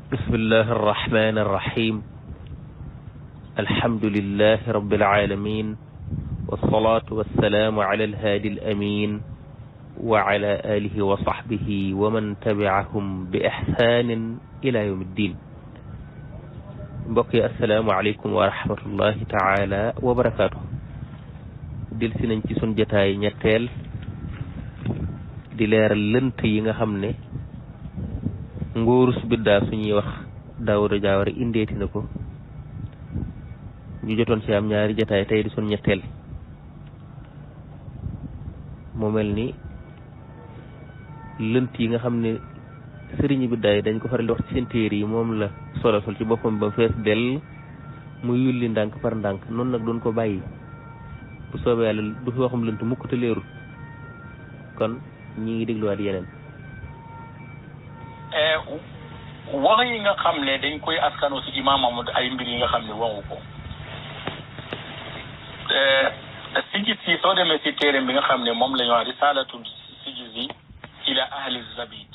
بسم الله الرحمن الرحيم الحمد لله رب العالمين والصلاة والسلام على الهادي الأمين وعلى آله وصحبه ومن تبعهم بإحسان إلى يوم الدين. بقي السلام عليكم ورحمة الله تعالى وبركاته. دل سنن ci sun jotaay ñettel di leral leunt yi nga xamne ngorus bidda suñuy wax Daouda Diawara indeeti nako ñu jotoon ci am ñaari jotaay tay di sun ñettel mo melni leunt yi nga xamne serigne bidda yi dañ ko faral di wax ci seen téere yi mom la solo sol ci bopam ba fess del mu yulli ndank par ndank non nak doon ko bayyi bu soobee yàlla du fi waxum lënt mukk te leerul kon ñi ngi dégluwaat yeneen wax yi nga xam ne dañ koy askano si Imam Mahmoud ay mbir yi nga xam ne waxu ko si soo demee si téere bi nga xam ne moom la ñu wax risalatu sijizi ila ahli zabid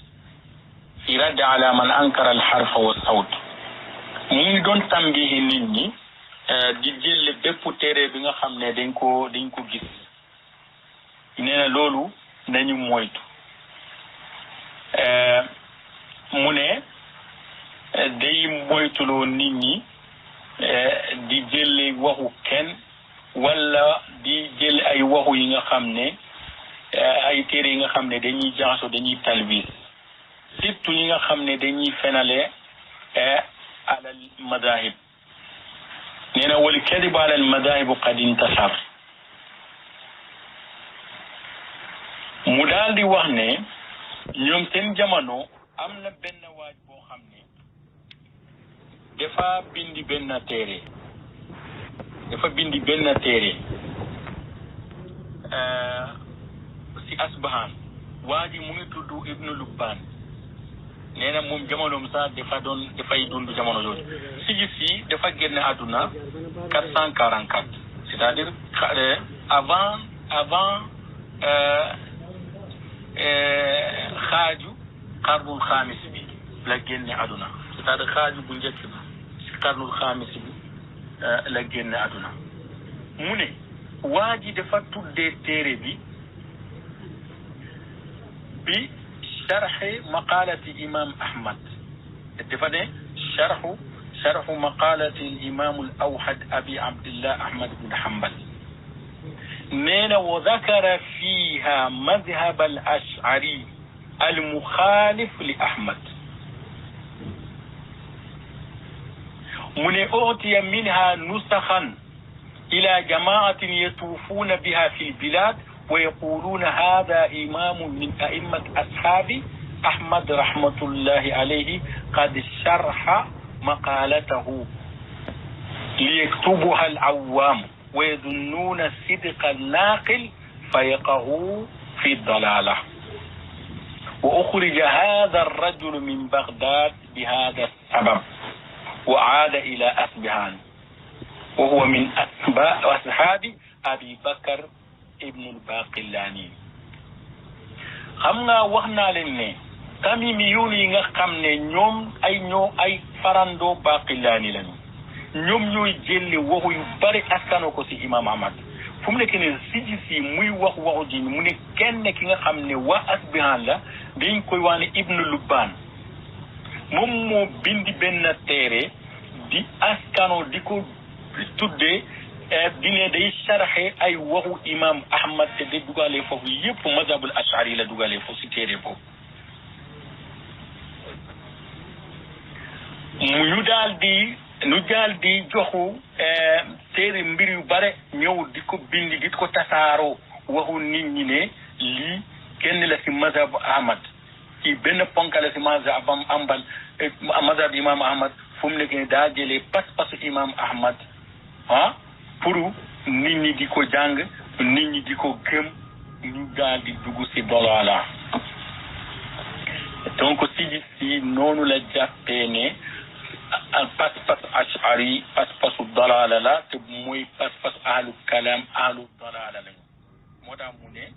fi radd ala man ankara al harfa wa sawt mu ngi doon tambihi nit ñi di jël bépp téere bi nga xam ne dañ ko gis nee na loolu nañu moytu mu ne day moytuloo nit ñi di jël waxu kenn wala di jël ay waxu yi nga xam ne ay téere yi nga xam ne dañuy jaxasoo dañuy talbis surtout ñi nga xam ne dañuy fenale alal madahib نينا والكذب على المذاهب قد انتشر مودال دي wax ne ñoom seen jamono am na benn waaj boo xam ne dafa bindi benn téere si Asbahan waaji mu ngi tudd Ibn Lubban neena moom jamonoom sax dafay dund jamono yooyu si dafa génn àdduna 444 c'est-à-dire avant xaaju qarnul xaamis bi la génne àdduna c'est-à-dire xaaju bu njëkk bi si qarnul xaamis bi la génne àdduna mu ne waa ji dafa tuddee téere bi شرح مقالة إمام أحمد اتفقنا شرح مقالة الإمام الأوحد أبي عبد الله أحمد بن حنبل نينا وذكر فيها مذهب الأشعري المخالف لأحمد من أعطي منها نسخا إلى جماعة يطوفون بها في البلاد ويقولون هذا إمام من أئمة أصحاب أحمد رحمة الله عليه قد شرح مقالته ليكتبها العوام ويظنون صدق الناقل فيقعوا في الضلالة وأخرج هذا الرجل من بغداد بهذا السبب وعاد إلى أصبهان وهو من أصحاب أبي بكر ibn al-Baqillani xam nga wax naa leen ne tamimi yoon yi nga xam ne ñoom ay farando Baqillani lañu ñoom ñooy jëlle waxu yu bari askano ko si Imam Ahmad fu mu nekk ne si muy waxu ji mu ne kenn ki nga xam ne waa Asbihan la dañ koy wax ne Ibn Lubban moom moo bindi benn téere di askano di ko tuddee dine day sharxe ay waxu Imam Ahmad te de dugalee foofu yëpp mazhabul ashari la dugalee foofu si téere boobu ñu daal di joxu téere mbir yu bare ñëw di ko bindi di ko tasaaroo waxu nit ñi ne lii kenn la si mazhabu Ahmad ci benn ponk la si mazhab mazhab Imam Ahmad fu mu nekk ne daa jëlee pas-pasu Imam Ahmad pour nit ñi di ko jàng nit ñi di ko gëm ñu daal di dugg si dalaala donc si noonu la jàppee ne pas-pas ashari pas-pasu dalaala la te mooy pas-pas ahlu kalam ahlu dalaala lañu moo tax mu ne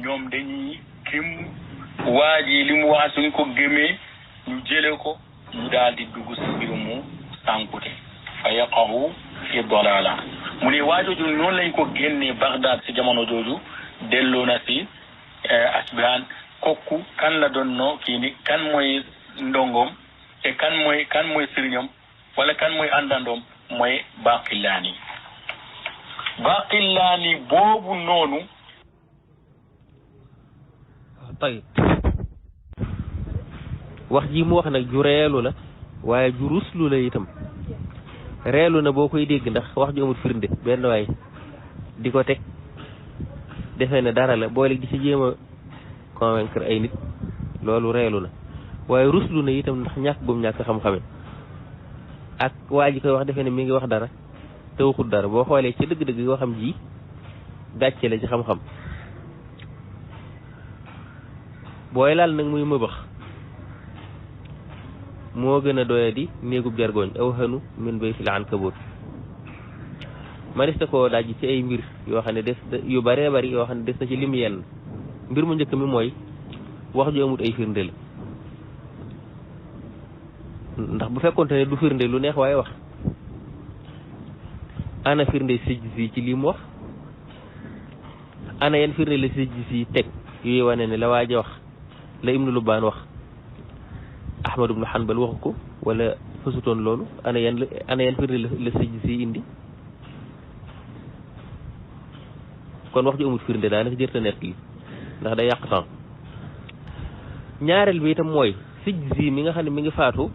ñoom dañuy gëm waa ji li mu wax suñ ko gëmee ñu jële ko ñu daal di dugg si mbir mu sànkute fa yaqahu fi dalala mu ne waajooju noonu lañ ko génnee Bagdad si jamono jooju delloo na si Asbihan kokku kan la doon noo kii ni kan mooy ndongoom te kan mooy sëriñam wala kan mooy àndandoom mooy Baqillaani boobu noonu. tayib wax ji mu wax nag ju reelu la waaye ju ruslu la itam reelu na boo koy dégg ndax wax ju amul firnde benn waay di ko teg defee ne dara la boole di ci jéem a convaincre ay nit loolu reelu na waaye ruslu na itam ndax ñàkk bu mu ñàkk xam-xame ak waa ji koy wax defee ne mi ngi wax dara te waxul dara boo xoolee ci dëgg-dëgg yoo xam ji gàcce la ci xam-xam booy laal nag muy mëbax moo gën a doya di néegub jargoñ aw xënu min baytil ankabut manista koo daj ci ay mbir yoo xam ne des yu bëree bëri yoo xam ne des na ci lim yenn mbir mu njëkk mi mooy wax ju amut ay firnde la ndax bu fekkonte ne du firnde lu neex waaye wax ana firnde Sijzi ci li mu wax ana yan firnde la Sijzi teg yooyu wane ne la waaj a wax la Ibnu Lubbaan wax Ahmad ibnu Hanbal waxu ko wala fasutoon loolu ana yan firnde la Sijzi indi kon wax ju amul firnde daanaka jërta nett li ndax day yàq temps ñaareel bi itam mooy Sijzi mi nga xam ne mi ngi faatu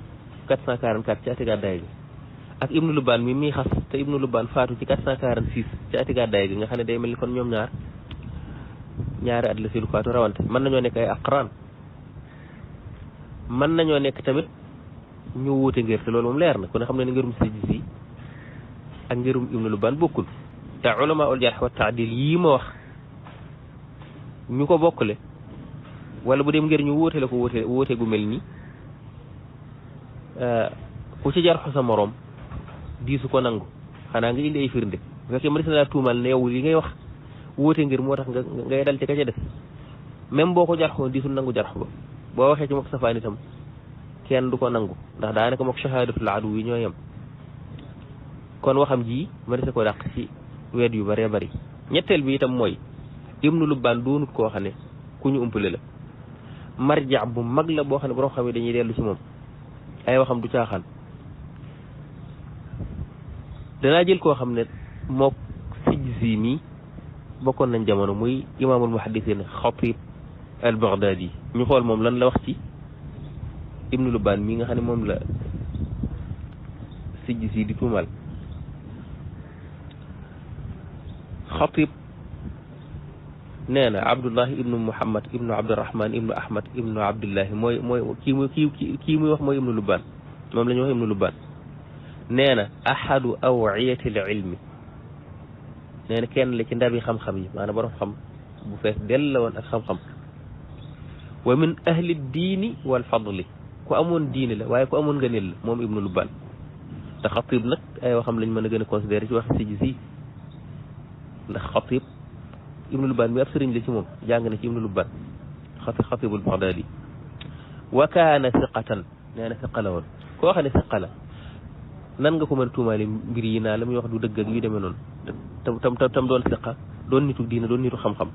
444 ci ati gàddaay gi ak Ibnu Lubbaan mi muy xas te Ibnu Lubbaan faatu ci 446 ci ati gàddaay gi nga xam ne day mel ni kon ñoom ñaari at la seenu faatu rawante mën nañoo nekk ay aqraan mën nañoo nekk tamit ñu wuute ngir te loolu moom leer na kon xam ne ngirum Sijzi ak ngirum Ibnu Lubbaan bokkul te ulama ul jarh wa taadil yii ma wax ñu ko bokkale wala bu dem ngir ñu wuute la ko wuute gu mel nii ku ci jarxu sa morom diisu ko nangu xanaa nga indi ay firnde bu fekkee ma des na laa tuumal ne yow li ngay wax wuute ngir moo tax ngay dal ci ka ca des même boo ko jarxoo diisul nangu jarxu ba boo waxee ci mook safaan itam kenn du ko nangu ndax daanaka mook shahadatul adu yi ñoo yem kon waxam ji ma des ko dàq ci weet yu bëree bëri ñetteel bi itam mooy Ibnu Lubbaan doonut koo xam ne ku ñu umpale la marja bu mag la boo xam ne borom xam ne dañuy dellu ci moom ay waxam du caaxaan danaa jël koo xam ne mook Sijzi mi bokkoon nañ jamono muy imaamul muhaddisiin Xatib al Baghdadi ñu xool moom lan la wax ci Ibnu Lubbaan mi nga xam ne moom la Sijzi di tuumal Xatib nee na Abdullahi ibnu Muhammad ibnu Abdurahman ibnu Ahmad ibnu Abdullahi mooy kii muy wax mooy Ibnu Lubbaan moom la ñuy wax Ibnu Lubbaan nee na ahadu awiyati l ilmi nee na kenn la ci ndabi xam-xam yi maanaam borom xam bu fees dell la woon ak xam-xam wa min ahli diini wal fadli ku amoon diini la waaye ku amoon ngëneel la moom Ibnu Lubbaan te Xatib nag ay waxam lañ mën a gën a considéré ci wax Sijzi ndax Xatib Ibnu Lubbaan mi ab sëriñ la ci moom jàng na ci Ibnu Lubbaan Xatibul Baghdadi wa kaana siqatan nee na siqa la woon koo xam ne siqa la nan nga ko mën a tuumaale mbir yi naa la muy wax du dëgg ak yu demee noonu tam doon siqa doon nitu diina doon nitu xam-xam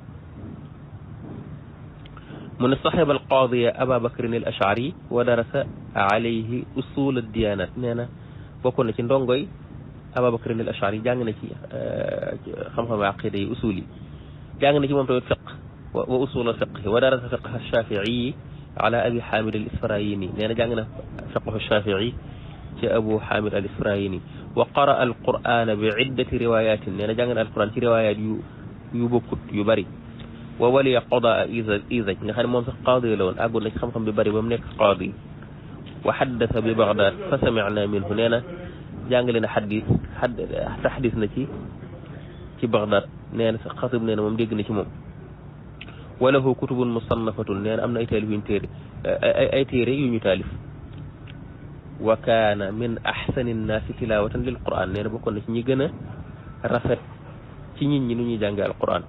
mu ne saxiba al qaadiya Aba Bakrin al Ash'ari wa darasa alayhi usul ad diyanat nee na bokk na ci ndongoy Aba Bakrin al Ash'ari jàng na ci xam-xam aqida yi usul yi jàng na ci moom tamit fiq wa usul al fiqh wa darasa fiqh al Shafi'i ala Abi Hamid al Isfirayini nee na jàng na fiqh al Shafi'i ci Abu Hamid al Isfirayini wa qara al Qur'ana bi iddati riwayatin nee na jàng na al Qur'an ci riwayat yu bokkut yu bari wa waliya qadaa izaj nga xam ne moom sax qaadi la woon àggoon na ci xam-xam bi bari ba mu nekk qaadi wa haddasa bi Baghdad fa sami'na minhu nee na jàngale na taxdis na ci Baghdad nee na sax Xatib nee na moom dégg na ci moom wa lahu kutubun musannafatun nee na am na ay taalif yuñ téere ay téere yu ñu taalif wa kaana min ahsani nnaasi tilawatan lil Qur'an nee na bokkoon na ci ñi gën a rafet ci nit ñi nu ñuy jàngee al Qur'an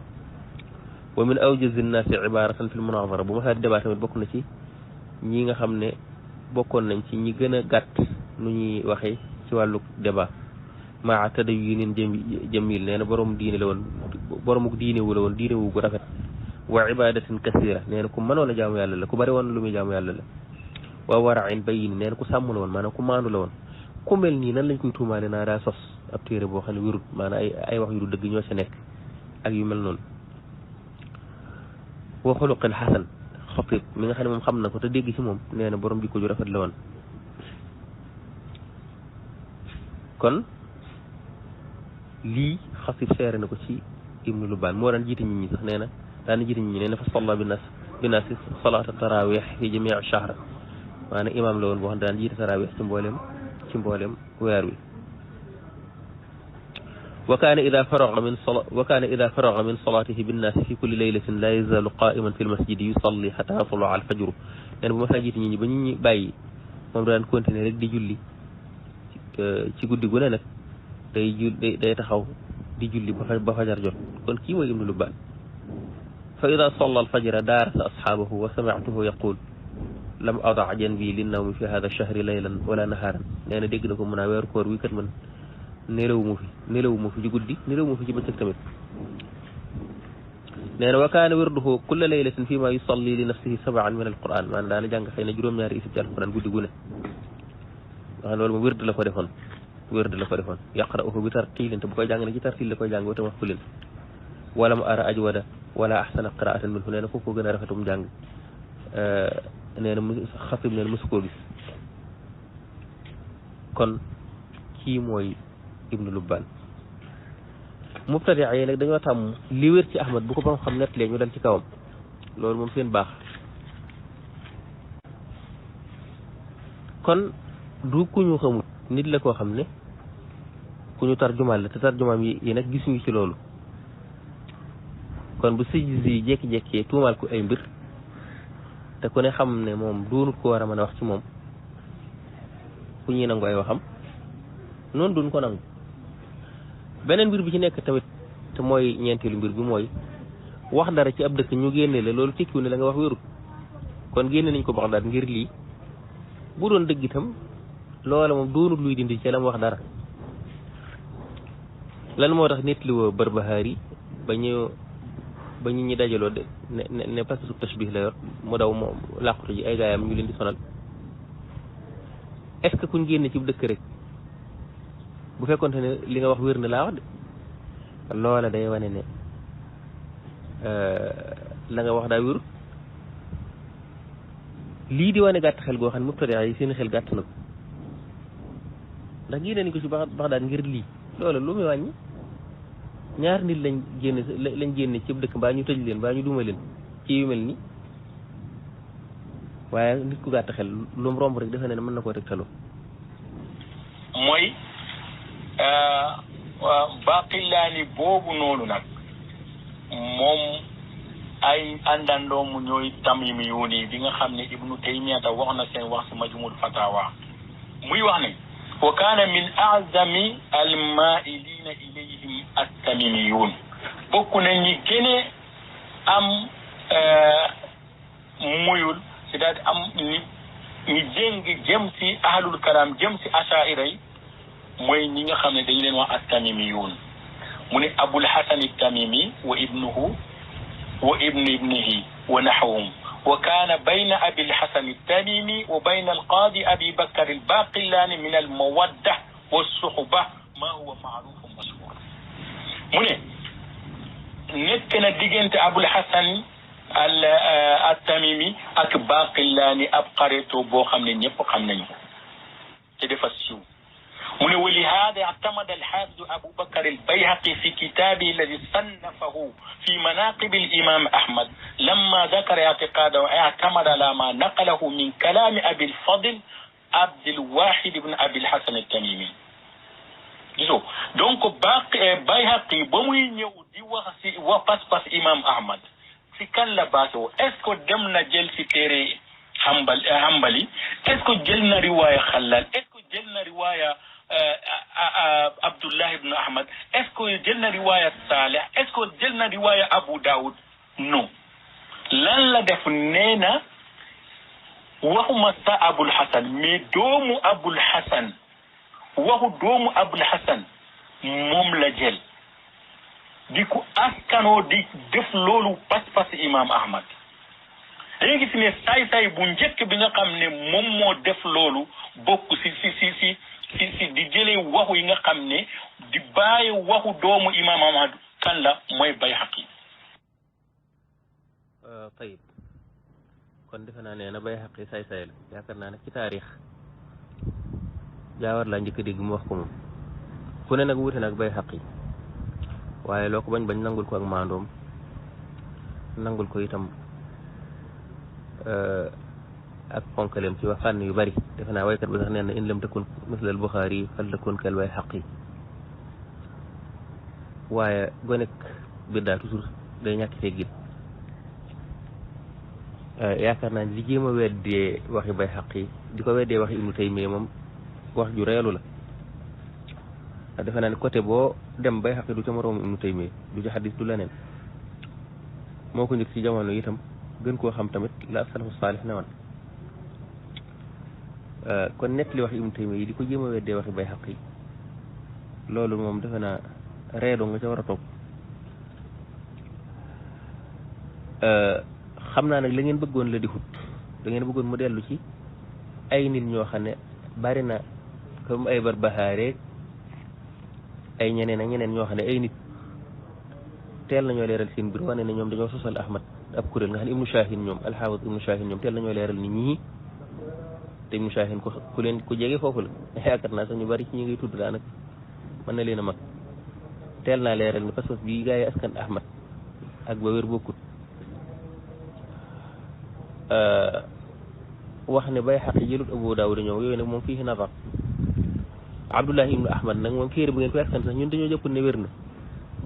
wa min awjazi nnaasi ibaratan fi l munazara bu ma saa débat tamit bokk na ci ñi nga xam ne bokkoon nañ ci ñi gën a gàtt nu ñuy waxee ci wàllu débat maa tëdd yu neen jamil nee na borom diine la woon boromuk diine wu la woon diine wu gu rafet wa ibadatin kasira nee na ku mënoon a jaamu yàlla la ku bari woon lu muy jaamu yàlla la wa wara'in bayyin nee na ku sàmm la woon maanaam ku maandu la woon ku mel nii nan lañ koy tuumaale naa daa sos ab téere boo xam ne wérut maanaam ay wax yu du dëgg ñoo ci nekk ak yu mel noonu wa xuluqil xasan xatib mi nga xam ne moom xam na ko te dégg ci moom nee na borom jikko ju rafet la woon kon lii xatib seere na ko ci ibnu Lubaan moo daan jiite nit ñi sax nee na daan jiite nit ñi nee na fa salla bi nas salaata tarawih fi jamii shahr maanaam imam la woon boo xam ne daan jiite tarawih ci mboolem weer wi wa kaana ida faraga min salaatihi binnaasi fi kulli laylatin la yazaalu qaa'iman fi lmasjidi yusalli xata yatlua alfajru nee na bu ma saa jiite nit ñi ba nit ñi bàyyi moom daan continuer rek di julli ci guddi gu ne nag day taxaw di julli ba fajar jot kon kii mooy ibnu Lubbaan fa ida salla alfajra daarasa asxaabahu wa samictuhu yaqul lam ada janbi linnawmi fi hada alchahri laylan wala nahaaran nee na dégg na ko mun a weeru koor wi kat man nelawu ma fi ci guddi nelawu ma fi ci bëccëg tamit nee na wa kaana wirduhu kulla laylatin fi ma yusalli li nafsihi sab'an min alquran maanaam daana jàng xëy na juróom-ñaari isib ci alquran guddi gu ne wax loolu moom wird la ko defoon yaqra'uhu bi tartiilin te bu koy jàng ne ci tartiil la koy jàng wa tamakkul wala mu ara ajwada wala ahsana qiraatan minhu nee na kooku gën a rafetum jàng nee na xatib nee na mosu koo gis kon kii mooy ibnu Lubbaan mubtadi yi nag dañoo tàmm li wér ci Ahmad bu ko ba xam nettalee ñu dal ci kawam loolu moom seen baax kon du ku ñu xamut nit la koo xam ne ku ñu tarjumaal la te tarjumaam yi nag gisuñu ci loolu kon bu Sijizi jékki-jékkee tuumaal ko ay mbir te ku ne xam ne moom doonut ko war a mën a wax ci moom ku ñuy nangu ay waxam noonu duñ ko nangu beneen mbir bi ci nekk tamit te mooy ñeenteelu mbir bi mooy wax dara ci ab dëkk ñu génne la loolu tekkiwu ne la nga wax wérut kon génne nañ ko Baxdaad ngir lii bu doon dëgg itam loola moom doonut luy dindi ci la mu wax dara lan moo tax nit li woo Barbahaari ba ñu ñi dajaloo de ne parce que su tashbih la yor mu daw moom làqutu ji ay gaayam ñu leen di sonal est-ce que kuñ génne ci dëkk rek bu fekkonte ne li nga wax wér na laa wax de loola day wane ne la nga wax daa wérut lii di wane gàtt xel goo xam ne mubtadi yi seen xel gàtt na ko ndax génne nañ ko ci Baxdaad ngir lii loola lu muy wàññi ñaar nit lañ génne ci dëkk mbaa ñu tëj leen mbaa ñu duma leen ci yu mel ni waaye nit ku gàtt xel lu mu romb rek defe ne mën na koo teg taloo mooy Baqillaani boobu noonu nag moom ay àndandoomu ñooy Tamimiyuun yi bi nga xam ne Ibnu Taymiyata wax na seen wax si Majmuul Fatawa muy wax ne wa kaana min a'zami al-maa'iliina ilayhim at-Tamimiyuun bokk na ñi gën a am muyul c'est-à-dire am ñi jéng jëm si ahlul kalaam jëm si asaa'ira yi mooy ñi nga xam ne dañu leen wax at-Tamimiyuun mu ne Abul Hasan at-Tamimi wa ibnuhu wa ibnihi wa nahwuhum wa kaana bayna Abil Hasan at-Tamimi wa bayna al-qaadi Abi Bakr al-Baqillaani min al-mawadda was-suhba maa huwa ma'ruufun mashhuur mu ne nekk na diggante Abul Hasan at-Tamimi ak Baqillaani ab xaritoo boo xam ne ñëpp xam nañu ko te dafa siiw mu ne wa lihaada i'tamada al-haafiz Abu Bakr al-Bayhaqi fi kitaabihi alladi sannafahu fi manaqib al-imam Ahmad lamma dakara i'tiqaadahu i'tamada ala ma naqalahu min kalaami Abi al-Fadl Abd al-Wahid ibn Abi al-Hasan at-Tamimi gisoo donc Bayhaqi ba muy ñëw di wax si wa pas-pas imam Ahmad si kan la baasoo est-ce que dem na jël si téere Hanbali est-ce que jël na riwaaya Xallal est-ce que jël na riwaaya Abdullah ibn Ahmad est-ce que jël na riwaaya Salih est-ce que jël na riwaaya Abu Daoud non lan la def nee na waxuma sa Abul Hasan mais doomu Abul Hasan waxu doomu Abul Hasan moom la jël di ko askanoo di def loolu pas-pas imam Ahmad léegi gis ne saay-saay bu njëkk bi nga xam ne moom moo def loolu bokk si di jëlee waxu yi nga xam ne di bàyyi waxu doomu imam Ahmad kan la mooy Bayhaqi. tayib kon defe naa ne na Bayhaqi saay-saay la yaakaar naa ne ci taarix jaawar laa njëkk a dégg mu wax ko moom ku ne nag wuute nag Bayhaqi waaye loo ko bañ nangul ko ak maandoom nangul ko itam ak fonkaleem ci wax fànn yu bari defe naa waykat bi sax nee na in lam takun mislal Buxaari fal takun kal Bayhaqi waaye gonek biddaa toujours day ñàkk teggin yaakaar naa li jéem a weddee waxi Bayhaqi di ko weddee waxi Ibnu Taymiyya moom wax ju reelu la defe naa ne côté boo dem Bayhaqi du ca moroomu Ibnu Taymiyya du ca xadis du leneen moo ko njëkk ci jamono itam gën koo xam tamit la salafu saalih ne woon kon nett li waxi Ibnu Taymiyya yi di ko jéem a weddee waxi Bayhaqi loolu moom defe naa reedoo nga ca war a toog xam naa nag la ngeen bëggoon la di xut da ngeen bëggoon mu dellu ci ay nit ñoo xam ne bari na comme ay Barbahaareek ay ñeneen ak ñeneen ñoo xam ne ay nit teel nañoo leeral seen mbir wane ne ñoom dañoo sosal Ahmad ab kuréel nga xam ne Ibnu Shaahin ñoom alxaafis Ibnu Shaahin ñoom teel nañoo leeral nit ñi te Ibnu Shaahin ku jege foofu la yaakaar naa sax ñu bari ci ñi ngay tudd daanaka mën na leen a mag teel naa leeral ni pas-pas bii gaa yi askan Ahmad ak ba wér bokkut wax ne Bayhaqi jëlut Abu Daawud ñëw yooyu nag moom fii nazar Abdullahi ibnu Ahmad nag moom téere bu ngeen koy askan sax ñun dañoo jàpp ne wér na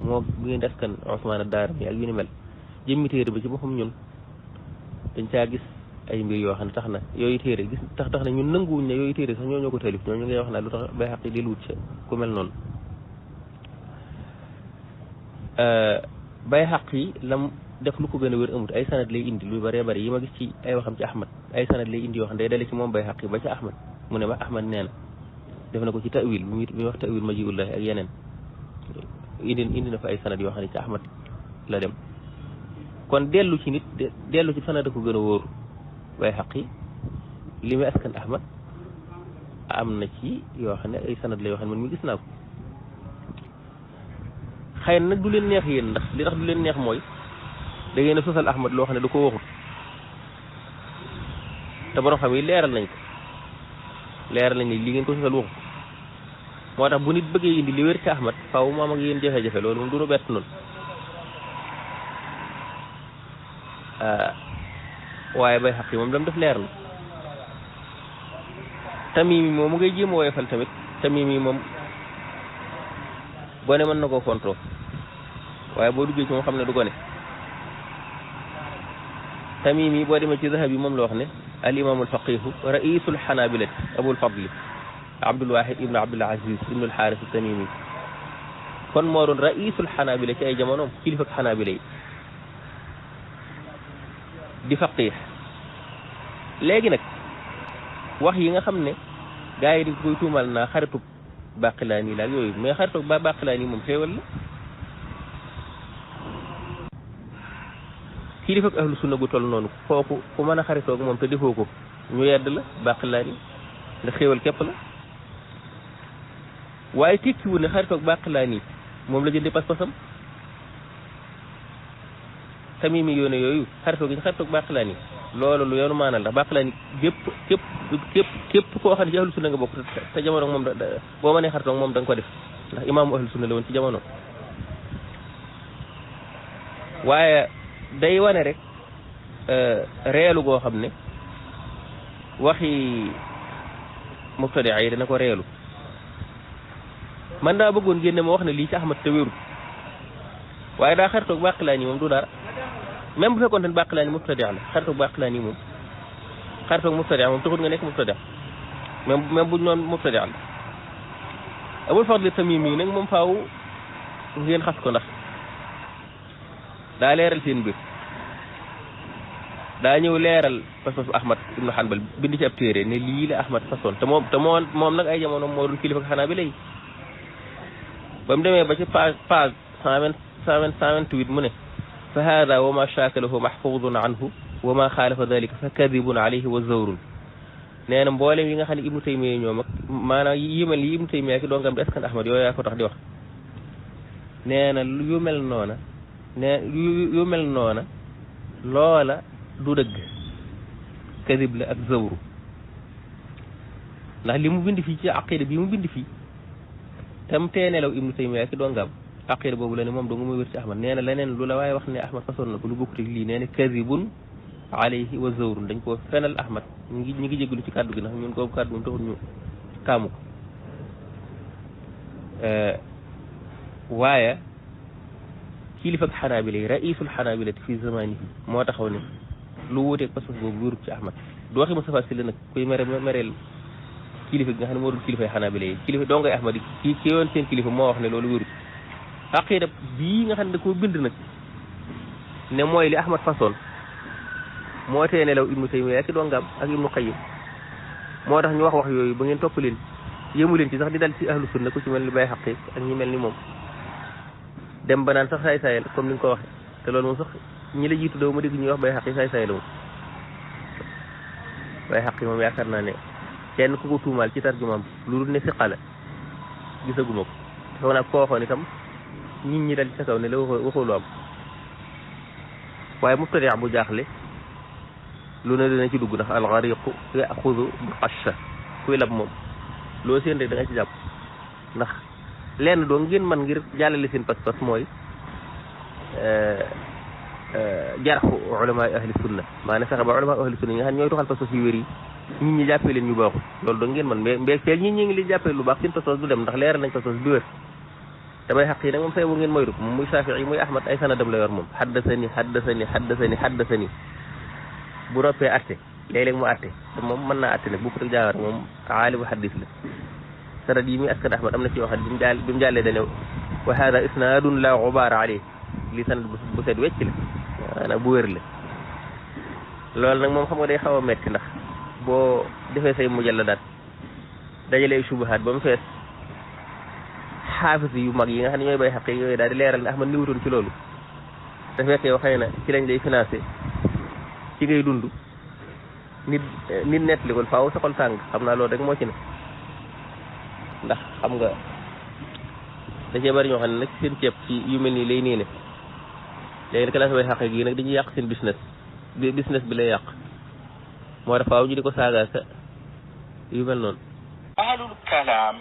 moo bu ngeen di askan Usmaan ad-Daarimi ak yu ni mel jëmmi téere bi ci boppam ñun dañ caa gis ay mbir yoo xam ne tax na yooyu téere gis tax na ñun nanguwuñ ne yooyu téere sax ñoo ko taalif ñoo ñu ngay wax naa lu tax Bayhaqi di luut ca ku mel noonu Bayhaqi lam def lu ko gën a wér amut ay sanad lay indi lu bëree bëri yi ma gis ci ay waxam ci Ahmad ay sanad lay indi yoo xam ne day dale ci moom Bayhaqi ba ci Ahmad mu ne ma Ahmad nee na def na ko ci ta'wil mi wax ta'wil majiullahi ak yeneen indi na fa ay sanad yoo xam ne ci Ahmad la dem kon dellu ci nit dellu ci sanad ko gën a wóoru Bayhaqi li muy askan Ahmad am na ci yoo xam ne ay sanad la yoo xam ne man mi gis naa ko xëy na nag du leen neex yéen ndax li tax du leen neex mooy da ngeen a sosal Ahmad loo xam ne du ko waxut te borom xam yi leeral nañ ne li ngeen ko sosal waxut moo tax bu nit bëggee indi li wér ci Ahmad faaw mu am ak yéen jafe-jafe loolu moom du nu bett noonu waaye Bayhaqi moom dam def leer na Tamimi moom mu ngay jéem a woyofal tamit Tamimi moom gone mën na koo contrôle waaye boo duggee ci moom xam ne du gone Tamimi boo demee ci Zahabi moom la wax ne al imaamul faqihu raisul xanaabilati abul fadli Abdul Wahid ibnu Abdul Aziz ibnu al-Xaaris Tamimi kon moo doon raisul xanaabila ci ay jamonoom kilifa ak xanaabila yi di faqih léegi nag wax yi nga xam ne gaa yi di koy tuumal naa xaritu Baqilaani la ak yooyu mais xaritu Baqilaani moom xéewal la kilifa ak ahlu sunna gu toll noonu kooku ku mën a xaritoog moom te defoo ko ñu yedd la Baqilaani nga xéewal képp la waaye tekkiwul ne xaritoog Baqilaani moom la jëndee pas-pasam Tamimi yoone yooyu xaritoog yi xaritoog Baqilaani loolu lu yoonu maanal ndax Baqilaani képp koo xam ne ci ahlu sunna nga bokk te jamono moom boo mënee xaritoog moom da nga ko def ndax imaamu ahlu sunna la woon ci jamono waaye day wane rek reelu goo xam ne waxi mubtadia yi dana ko reelu man daa bëggoon génne ma wax ne lii ci Ahmad te wérut waaye daa xaritoog Baqilaani moom du dara même bu fekkoon ne Baqilaani mubtadia la xaritoog Baqilaani moom xaritoog mubtadia moom taxut nga nekk mubtadia même buñ noon mubtadia la Abul Fadl Tamimi nag moom faaw ngeen xas ko ndax daa leeral seen mbir daa ñëw leeral pas-pasu Ahmad ibnu Hanbal bind ci ab téere ne lii la Ahmad façon te moom nag ay jamono moo doon kilifa xanaa bi lay ba mu demee ba ci page 128 mu ne fa hada wa ma shaakalahu mahfudun anhu wa ma xaalafa dalika fa kadibun alayhi wa zawrun nee na mboolem yi nga xam ne Ibnu Taymiya ñoom ak maanaam yi mel ni Ibnu Taymiya ki doongam di askan Ahmad yooyu yaa ko tax di wax nee na yu mel noona loola du dëgg kadib la ak zawru ndax li mu bind fii ci aqida bi mu bind fii tam teenelaw Ibnu Taymiya ki doongam aqida boobu la ne moom dong muy wér ci Ahmad nee na leneen lu la waaye wax ne Ahmad façon na ko lu bokkut ak lii nee na kadibun alayhi wa zawrun dañ koo fenal Ahmad ñi ngi jégalu ci kàddu gi ndax ñun kooku kàddu moom taxul ñu kaamu ko waaye kilifa ak xanaabila yi raisul xanaabilati fi zamanihi moo taxaw ne lu wuuteeg pas-pas boobu wérut ci Ahmad du waxi Moustapha Sylla nag kuy mereel kilifa gi nga xam ne moo dul kilifay xanaabila yi kilifa dongay Ahmad yi ki yoon seen kilifa moo wax ne loolu wérut aqida bii nga xam ne da koo bind nag ne mooy li Ahmad façon moo tee nelaw Ibnu Taymiya ki dongam ak Ibnu Qayyim moo tax ñu wax yooyu ba ngeen topp leen yëmu leen ci sax di dal ci ahlu sunna ku ci mel ni Bay Haqi ak ñi mel ni moom dem ba naan sax saay-saay la comme ni nga ko waxee te loolu moom sax ñi la jiitu daw ma dégg ñuy wax Bay Haqi saay-saay la moom Bay Haqi moom yaakaar naa ne kenn ku ko tuumaal ci tarjumaam lu dul ne siqala gisaguma ko foog naa ko waxoon itam nit ñi dal ci sa kaw ne la waxoo lu am waaye mubtadi bu jaaxle lu ne dina ci dugg ndax alxariqu yaxudu bi qasha kuy lab moom loo seen rek da nga ci jàpp ndax lenn doo ngeen man ngir jàllale seen pas-pas mooy jarxu ulama ahli sunna maanaam fexe ba ulama ahli sunna yi nga xam ñooy tuxal pas-pas yu wér yi nit ñi jàppee leen ñu baaxul loolu doo ngeen man mais feel ñi ngi leen jàppee lu baax seen pas-pas du dem ndax leeral nañ pas-pas du wér damay xaq yi nag moom say bu ngeen moytu ko moom muy Saafi'i muy Ahmad ay sanadam la yor moom xaddasani bu noppee atte léeg-léeg mu atte te moom mën naa atte nag bu ko teg jaawar moom aalimu xaddis la sanad yi muy askan Ahmad am na ci yoo xam ne bi mu jàllee dane wa hada isnaadun la gubaara alayh lii sanad bu set wecc la maanaam bu wér la loolu nag moom xam nga day xaw a metti ndax boo defee say mujalladaat dajalee subahaat ba mu fees xaafis yu mag yi nga xam ne ñooy bay xaqi yooyu daal di leeral ne Ahmad niwutoon ci loolu te fekk yow xëy na ci lañ lay financé ci ngay dund nit nettali kon faaw sa xol tàng xam naa loolu rek moo ci ne ndax xam nga da cee bari ñoo xam ne nag seen ceeb ci yu mel nii lay nii ne léegi nag classe bay xaqi gii nag dañuy yàq seen business bi lay yàq moo tax faaw ñu di ko saaga sa yu mel noonu ahlul kalaam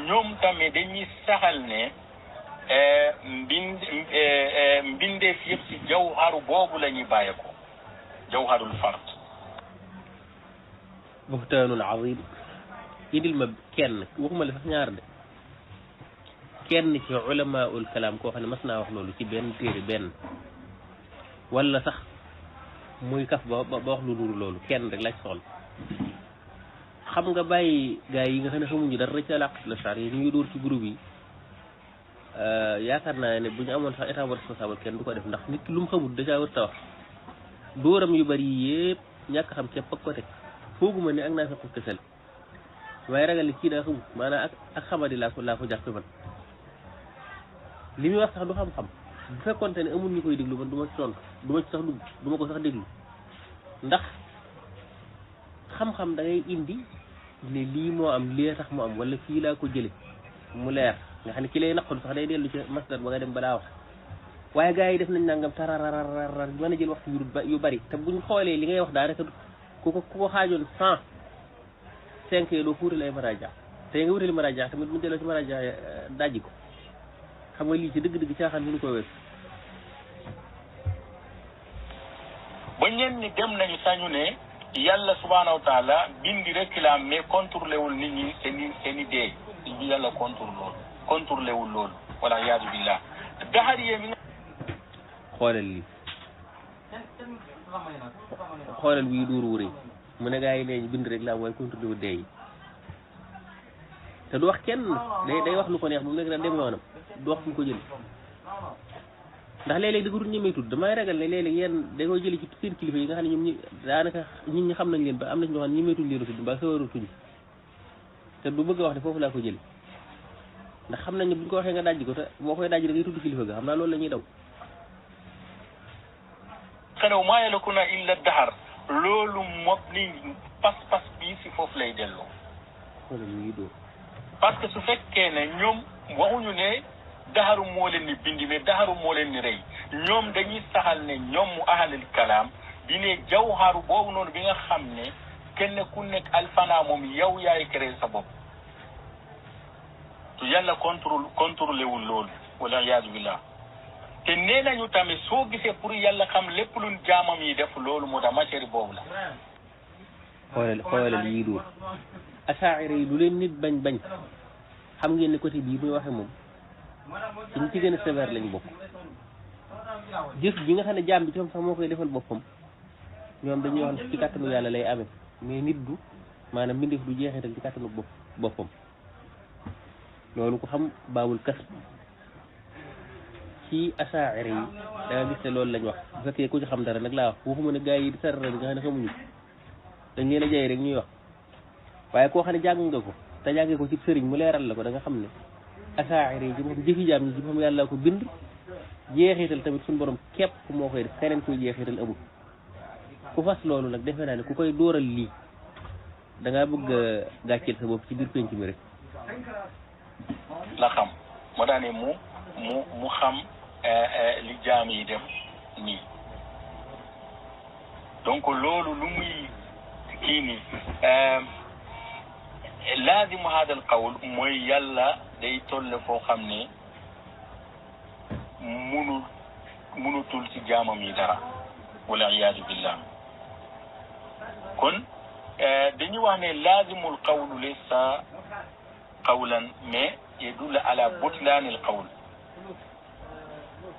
ñoom tamit dañuy saxal ne mbindeef yëpp ci jawharu boobu la ñuy bàyyi ko jawharul fard buhtaanun azim indil ma kenn waxuma la sax ñaar de kenn ci ulamaul kalaam koo xam ne mas naa wax loolu ci benn téere benn wala sax muy kaf ba wax lu nuru loolu kenn rek laaj soxla xam nga bàyyi gars yi nga xam ne xamuñu dara ci àlaqatul ash'ari yi ñu dóor ci groupe yi yaakaar naa ne bu ñu amoon sax état responsable kenn du ko def ndax nit ki lu mu xamul dèjà war ta wax dóoram yu bari yëpp ñàkk xam képp ak ko teg fooguma ne ak naa fekk kesel waaye ragal li kii daa xamul maanaam ak xamadi laa ko jàppe man li muy wax sax du xam-xam bu fekkonte ne amul ñu koy déglu man du ma ci tontu du ma ci sax dugg du ma ko sax déglu ndax xam-xam da ngay indi ne lii moo am lii tax mu am wala fii laa ko jële mu leer nga xam ne ki lay naqul sax day dellu ci masdar ba nga dem balaa wax waaye gars yi def nañ nangam tararararar mën a jël waxtu yu bari te buñ xoolee li ngay wax daanaka ku ko xaajoon 105 yi doo ko wutale ay maraja te nga wutale maraja tamit mu jëloo ci maraja dajji ko xam nga lii ci dëgg-dëgg caaxaan mënu koo wees ba ñenn ñi dem nañu sañu ne yàlla subhanahu wa taala bindi rek la mais contrôlé wul nit ñi seeni dee yàlla contrôlé wul loolu wala yaadu billah daxar yee mi xoolal lii xoolal wii duur wu rëy mu ne gaa yi nee bind rek la mooy contrôlé wu dee yi te du wax kenn day wax lu ko neex bu mu nekk daal dem yoonam du wax fu mu ko jël ndax léeg-léeg da ko dul ñemee tudd damay ragal ne léeg-léeg yéen da koy jëli ci seen kilifa yi nga xam ne ñoom ñi daanaka nit ñi xam nañ leen ba am na ñoo xam ne ñi meetuñ leen tudd mbaa sawaratuñ te du bëgg a wax ne foofu laa ko jël ndax xam nañ ne bu ñu ko waxee nga dajji ko te boo koy dajji da ngay tudd kilifa ga xam naa loolu la ñuy daw xanew maa yalakuna illa dahar loolu moom li pas-pas bii si foofu lay delloo wala ñu ngi dóor parce que su fekkee ne ñoom waxuñu ne daharu moo leen ni bindi mais daharu moo leen ni rey ñoom dañuy saxal ne ñoom mu ahalil kalaam di ne jawharu boobu noonu bi nga xam ne kenn ku nekk alfana moom yow yaay créé sa bopp tu yàlla contrôlé wul loolu wala iyaadu billah te nee nañu tamit soo gisee pour yàlla xam lépp luñ jaamam yi def loolu moo tax matière boobu la xoolal yii dóor asaa'ira yi lu leen nit bañ xam ngeen ne côté bii muy waxe moom ci ñu ci gën a sévère lañ bokk jëf bi nga xam ne jaam bi ci sax moo koy defal boppam ñoom dañuy wax ne ci kàttanu yàlla lay amee mais nit du maanaam mbindeef du jeexital ci kàttanu boppam loolu ko xam baabul kas ci asaa'ira yi da nga gis ne loolu lañ wax bu fekkee ku ci xam dara nag laa wax waxuma ne gars yi di sarara bi nga xam ne xamuñu dañ leen a jaay rek ñuy wax waaye koo xam ne jàng nga ko te jàngee ko ci sëriñ mu leeral la ko da nga xam ne asaa'ira yi ci boppam jëfi jaam ñi ci boppam yàlla ko bind jeexital tamit suñu borom képp moo koy def keneen koy jeexital amul ku fas loolu nag defe naa ne ku koy dóoral lii da ngaa bëgg a gàcceel sa bopp ci biir penc mi rek la xam moo daa ne mu xam li jaam yi def nii donc loolu lu muy kii nii laazimu hada al qawl mooy yàlla day tolle foo xam ne munutul ci jaamam yi dara wala iyaadu billah kon dañuy wax ne laazimul qawlu laysa qawlan mais yadullu ala butlaanil qawl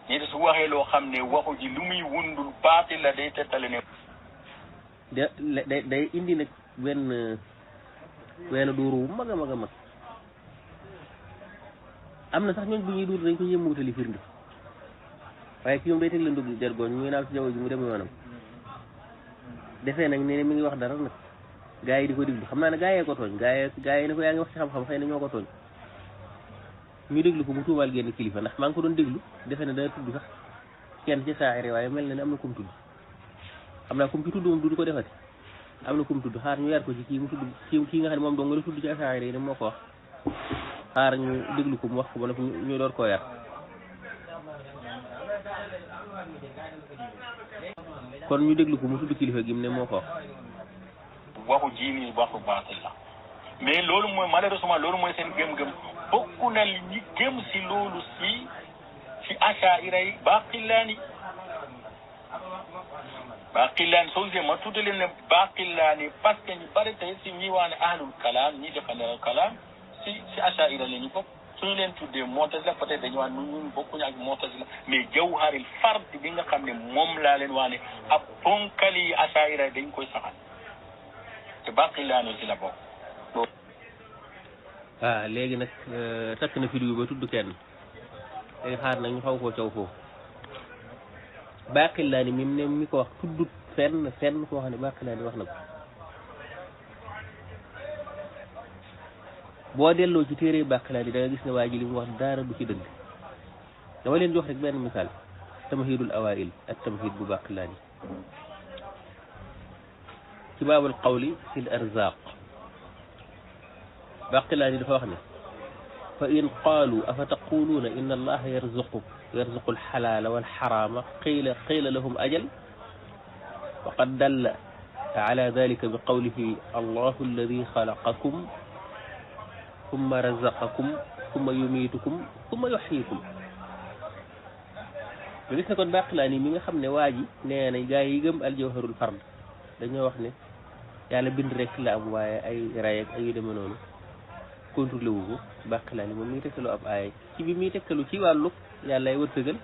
ñi su waxee loo xam ne waxu ji lu muy wundul baatil la day tettale ne day indi nag wenn duuru wu mag a mag a mag am na sax ñooñ bu ñuy duur dañ ko yéem wutali firnde waaye ki moom day teg la ndugg jargoñ muy naaw ci jaww ji mu dem yoonam defee nag ne mi ngi wax dara nag gaa yi di ko déglu xam naa ne gaa yee ko tooñ gaa yi ne ko yaa ngi wax ci xam-xam xëy na ñoo ko tooñ ñu déglu ko mu tuumaal génn kilifa ndax maa ngi ko doon déglu defe ne dana tudd sax kenn ci saa'ira waaye mel na ne am na kum tudd xam naa kum ci tudd moom du ko defati am na kum tudd xaar ñu yar ko ci kii mu tudd kii nga xam ne moom dong nga la tudd ci saa'ira yi ne moo ko wax xaar ñu déglu ko mu wax ko ba nag ñu door koo yar kon ñu déglu ko mu tudd kilifa gi mu ne moo ko wax waxu jiini waxu baatil la mais loolu mooy malheureusement loolu mooy seen gëm-gëm bokk na li ñi gëm si loolu si asaa'ira yi baaqillaani soo gisee ma tudde leen ne baaqillaani parce que ñu bari tey si ñi wax ne ahlul kalaam ñi defandeel kalaam si asaa'ira la ñu bokk suñu leen tuddee mu'tazila peut-être dañu wax ñun bokkuñu ak mu'tazila mais jawharil fard bi nga xam ne moom laa leen wax ne ab ponkali asaa'ira dañ koy saxal te baaqillaani si la bokk. waaw léegi nag takk na vidéo ba tudd kenn léegi xaar nag ñu xaw koo caw foofu Baaqillaani mi ne mi ko wax tuddut fenn foo xam ne Baaqillaani wax na ko boo delloo ci téere Baaqillaani da nga gis ne waa ji li mu wax dara du ci dëgg dama leen jox rek benn misaal tamhiidul awaa'il ak tamhiid bu Baaqillaani ci baabul qawli fil arzaaq Baaqillaani dafa wax ne fa in qaalu afa taquluuna inna allaha yarzuqu alxalaala walxaraama qila lahum ajal wa qad dalla ala dalika bi qawlihi allahu alladi xalaqakum summa razaqakum summa yumiitukum summa yuxyikum nga gis ne kon Baaqillaani mi nga xam ne waa ji nee na gaa yi gëm aljawharul fard dañoo wax ne yàlla bind rek la am waaye ay ray ak ay yu demee noonu contrôlé wu ko Baaqillaani moom mi ngi tegtaloo ab aaya ci bi muy tegtalu ci wàllu yàlla ay wërsëgal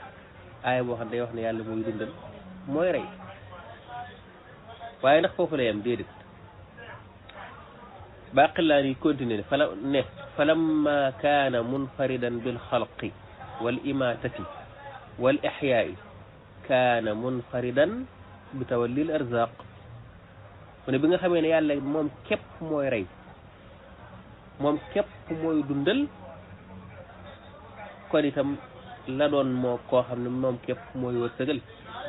aaya boo xam ne day wax ne yàlla mooy dundal mooy rey waaye ndax foofu la yam déedéet Baaqillaani continué ne falamma kaana munfaridan bil xalqi wal imaatati wal ixyaai kaana munfaridan bi tawallil arzaq mu ne bi nga xamee ne yàlla moom képp mooy rey moom képp mooy dundal kon itam la doon moo koo xam ne moom képp mooy wërsëgal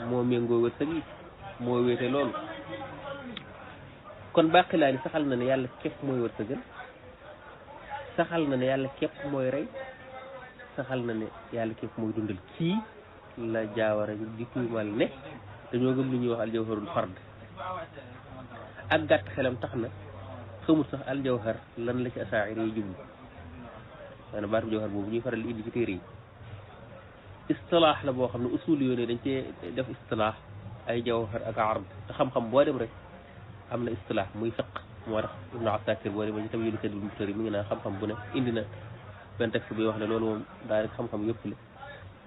moo méngoo wërsëg yi moo wéete loolu kon Baqilaani saxal na ne yàlla képp mooy wërsëgal saxal na ne yàlla képp mooy rey saxal na ne yàlla képp mooy dundal kii la jaawara di tuumal ne dañoo gëm lu ñuy wax aljawharul fard ak gàtt xelam tax na xamul sax aljawhar lan la ci asaa'iri yi jublu maanaam baatu jawhar boobu ñuy faral di indi ci téere yi istilaax la boo xam ne usul yoon dañ cee def istilaax ay jawhar ak ard te xam-xam boo dem rek am na istilaax muy fiq moo tax Ibnu Asakir boo demee ci tam yélu Sayyidul Muxtaar mi ngi naan xam-xam bu ne indi na benn texte buy wax ne loolu moom daanaka xam-xam yëpp la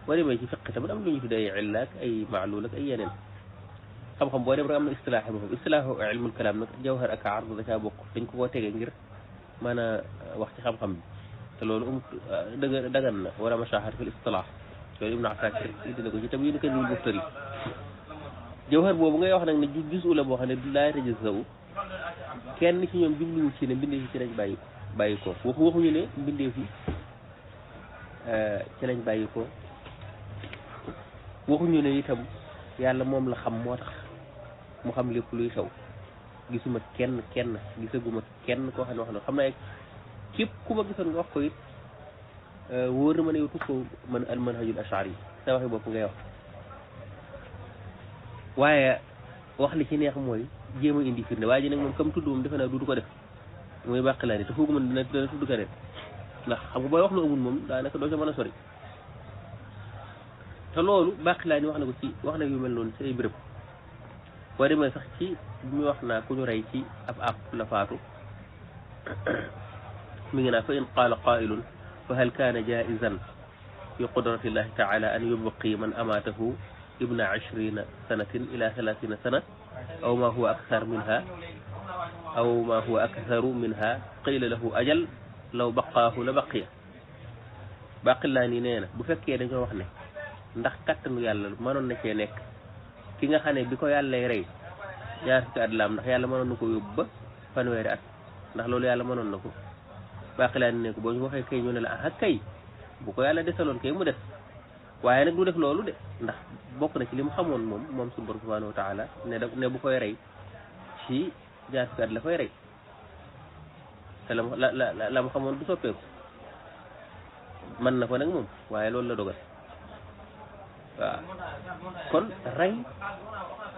boo demee ci fiq tamit am lu ñu tuddee ay illa ak ay ma'lul ak ay yeneen xam-xam boo dem rek am na istilaax yi moom istilaaxu ilmul kalaam nag jawhar ak ard da caa bokk dañ ko koo tegee ngir mën a wax ci xam-xam bi te loolu dagan na wala mashahar fil istilaax loolu Ibnu Asakir indi na ko ci tam yélu Sayyidul Muxtaar yi jawhar boobu ngay wax nag ne juzu la boo xam ne laa yatajaza'u kenn ci ñoom jubluwu ci ne mbindeef yi ci lañ bàyyi ko waxuñu ne mbindeef yi ci lañ bàyyi ko waxuñu ne itam yàlla moom la xam moo tax mu xam lépp luy xew gisuma gisaguma kenn koo xam ne wax na xam naa képp ku ma gisoon nga wax ko it wóor na ma ne yow tukkoo man al manhajul ash'ari sa waxi bopp ngay wax waaye wax li ci neex mooy jéem a indi firnde waaye ji nag moom comme tudd moom defe naa du ko def mooy Baqilaani te foogu mën dina tudd ka ndax xam nga booy wax lu amul moom daanaka doo ca mën a sori te loolu Baqilaani wax na ko ci wax na yu mel noonu ci ay béréb boo demee sax ci bi muy wax naa ku ñu rey ci ab àpp la faatu mi ngi naa fa in qaala qaa'ilun fa hal kaana jaa'izan fi qudratillahi taala an yubqi man amaatahu ibna 20 sanatin ila 30 sana aw ma huwa aktharu minha qila lahu ajal law baqaahu la baqiya Baqilaani nee na bu fekkee dañoo wax ne ndax kattanu yàlla mënoon na cee nekk ki nga xam ne bi ko yàllay rey ñaar fukki at la am ndax yàlla mënoon na ko yóbbu ba fanweeri at ndax loolu yàlla mënoon na ko Baqilaani ne ko boo ñu waxee kay ñu ne la ah kay bu ko yàlla desaloon kay mu des waaye nag du def loolu de ndax bokk na ci li mu xamoon moom suñu borom subhanahu wa taala ne bu koy rey ci ñaar fukki at la koy rey te la mu xamoon du soppeeku mën na ko nag moom waaye loolu la dogal waaw kon rey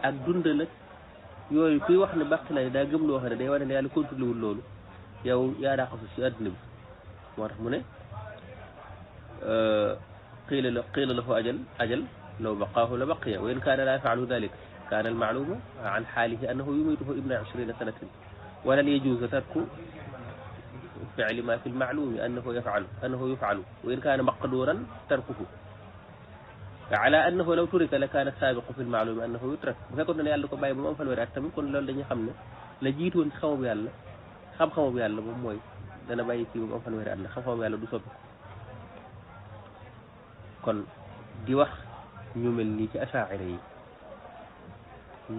ak dundal ak yooyu kuy wax ne Baqilaani daa gëm loo xam ne day wane ne yàlla contrôlé wul loolu yow yaa daa xasu ci àdduna bi moo tax mu ne qiila lahu ajal law baqaahu la baqiya wa in kaana laa yaf'alu dhalika kaana al-ma'lumu an haalihi annahu yumituhu ibna 20 sanatin wa lan yajuuza tarku fi'li ma fi al-ma'lumi annahu yuf'alu wa in kaana maqduuran tarkuhu ala annahu law turika la kaana saabiqu fi al-ma'lumi annahu yutrak bu fekkoon ne yàlla ko bàyyi ba mu am fanweeri at tamit kon loolu dañuy xam ne la jiitoon ci xam-xamu yàlla moom mooy dana bàyyi fii ba mu am fanweeri at la xam-xamu yàlla du soppi kon di wax ñu mel nii ci asaa'ira yi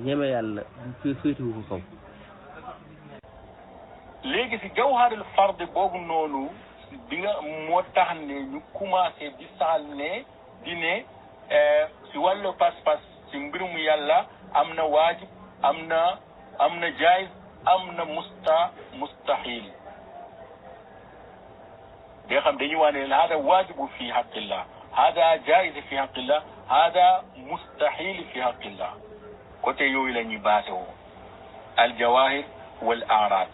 ñeme yàlla féetewu ko kaw léegi si jawharul fard boobu noonu bi nga moo tax ne ñu commencé di saxal ne di ne si wàllu pas-pas si mbirum yàlla am na waajib am na jaayz am na mustahil nga xam dañuy wax ne hada waajibu fi haqqillah hada jaiz fi haqqillah hada mustahil fi haqqillah côté yooyu la ñuy basé woo al jawahir wal a'rad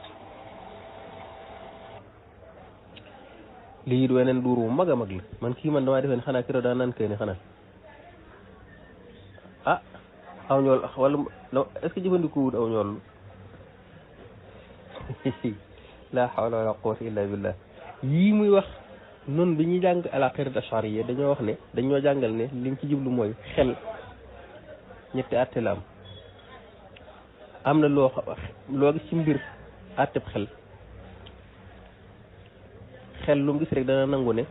lii weneen duur wu mag a mag la man kii man damaa defeen xanaa kiro daa naan kay ne xanaa aw ñool wala est-ce que jëfandikoo wut aw ñool la hawla wala quwwata illa billah yii muy wax noonu bi ñuy jàng al-aqiida al-ash'ariyya dañoo wax ne dañoo jàngal ne liñ ci jublu mooy xel ñetti àtte la am na loo gis ci mbir àtteb xel lu mu gis rek dana nangu ne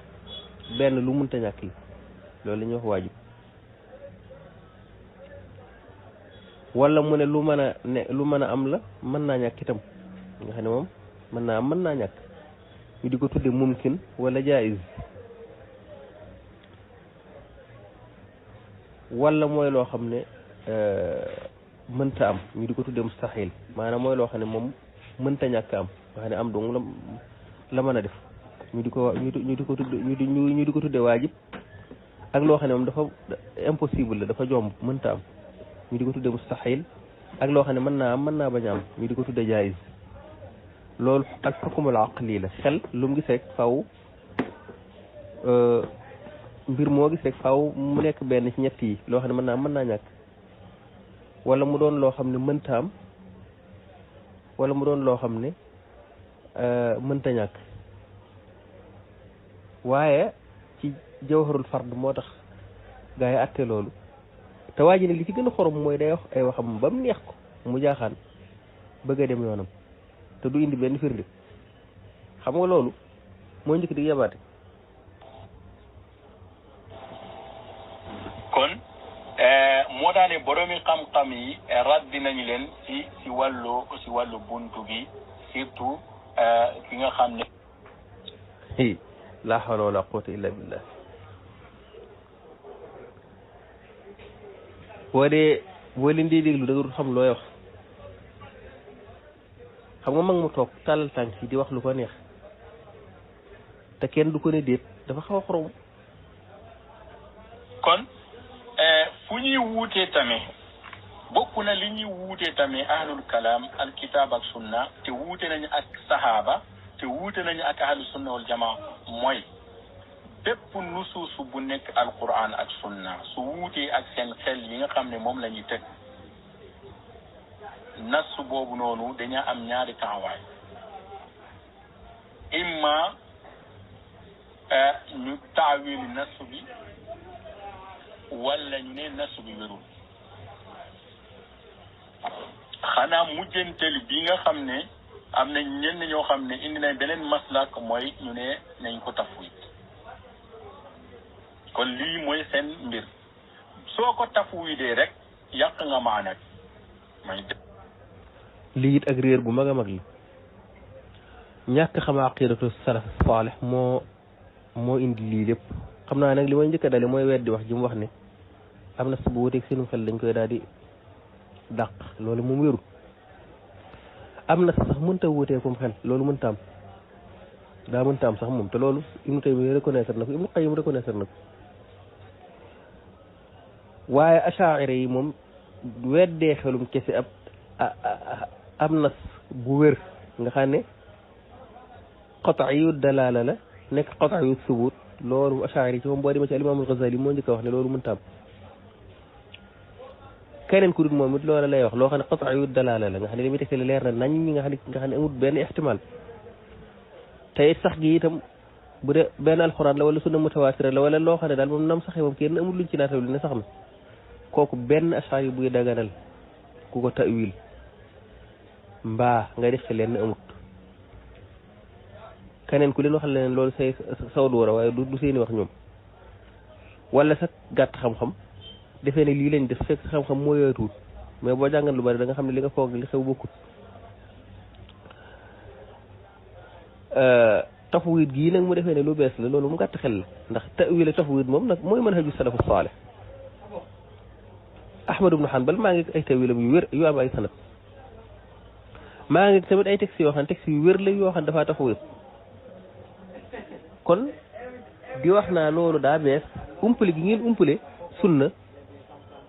benn lu mënta ñàkk la loolu la ñuy wax waajib wala mu ne lu mën a am la mën naa ñàkk itam nga xam ne moom mën naa am mën naa ñàkk ñu di ko tudde mumkin wala jaiz wala mooy loo xam ne mënta am ñu di ko tudde mustahil maanaam mooy loo xam ne moom mënta ñàkk am nga xam ne am dong la mën a def ñu di ko tudde waajib ak loo xam ne moom dafa impossible la dafa jomb mënta am ñu di ko tudde mustahil ak loo xam ne mën naa am mën naa bañ a am ñu di ko tudde jaiz loolu ak xukumul aqli la xel lu mu gis rek faw mbir moo gis rek faw mu nekk benn ci ñett yi loo xam ne mën naa am mën naa ñàkk wala mu doon loo xam ne mënta am wala mu doon loo xam ne mënta ñàkk waaye ci jawharul fard moo tax gaa yi atte loolu te waa ji ne li ci gën a xorom mooy day wax ay waxam ba mu neex ko mu jaaxaan bëgg a dem yoonam te du indi benn firnde xam nga loolu moo njëkk di yabaate kon moo tax ne boroomi xam-xam yi raddi nañu leen si wàllu buntu bi surtout ki nga xam ne la hawla wala quwwata illa billah boo leen di déglu da nga xam looy wax xam nga mag mu toog tàllal tànk yi di wax lu ko neex te kenn du ko ne déet dafa xaw a xorom kon fu ñuy wuutee tamit bokk na li ñuy wuutee tamit ahlul kalaam al kitaab ak sunna te wuute nañu ak sahaaba te wuute nañu ak ahlul sunna wal jamaa mooy bépp nusuusu bu nekk alquran ak sunna su wuutee ak seen xel yi nga xam ne moom la ñuy teg nas boobu noonu dañaa am ñaari taxawaay imma ñu taawili nas bi wala ñu ne nas bi wérul xanaa mujjanteel bi nga xam ne am na ñenn ñoo xam ne indi nañ beneen maslak mooy ñu ne nañ ko tafwid kon lii mooy seen mbir soo ko tafwidee rek yàq nga maana may lii it ak réer gu mag a mag la ñàkk xam aqidatu salaf salih moo indi lii lépp xam naa nag li may njëkk a dale mooy weddi wax ji mu wax ne am na su bu wuteeg seenu xel dañ koy daal di dàq loolu moom wérul am na sax mënta wutee kum xel loolu mënta am daa mënta am sax moom te loolu Ibnu Taymiyya reconnaître na ko Ibnu Qayyim reconnaître na ko waaye achaire yi moom weddee xelum kese am nas bu wér nga xam ne qat'iyu dalaala la nekk qat'iyu subut loolu achaire yi ci moom boo demee ci al-Imam al-Ghazali moo njëkk a wax ne loolu mënta am keneen ku dul moom it loola lay wax loo xam ne qat'iyu dalaala la nga xam ne li muy tegtale leer na nañ ñi nga xam ne amul benn ihtimal te sax gi itam bu dee benn alxuraan la wala sunna mutawaatira la wala loo xam ne daal moom nam saxee moom kenn amul luñ ci naataw li ne sax na kooku benn achaire yi buy daganal ku ko ta'wil mbaa nga def ci leen amut keneen ku leen waxal leen loolu say saw du war a waaye du seeni wax ñoom wala sax gàtt xam-xam defee ne lii lañ def fekk sa xam-xam moo yaatuwut mais boo jàngal lu bari da nga xam ne li nga foog li xew bokkut tafwid gii nag mu defee ne lu bees la loolu mu gàtt xel la ndax ta'wil ak tafwid moom nag mooy manhaju salafu saalih Ahmad ibn Hanbal maa ngi ay tawilam yu wér yu am ay sanad maa ngi tamit ay textes yoo xam ne textes yu wér la yoo xam ne dafaa tafwid kon di wax naa loolu daa bees umpale gi ngeen umpale sunna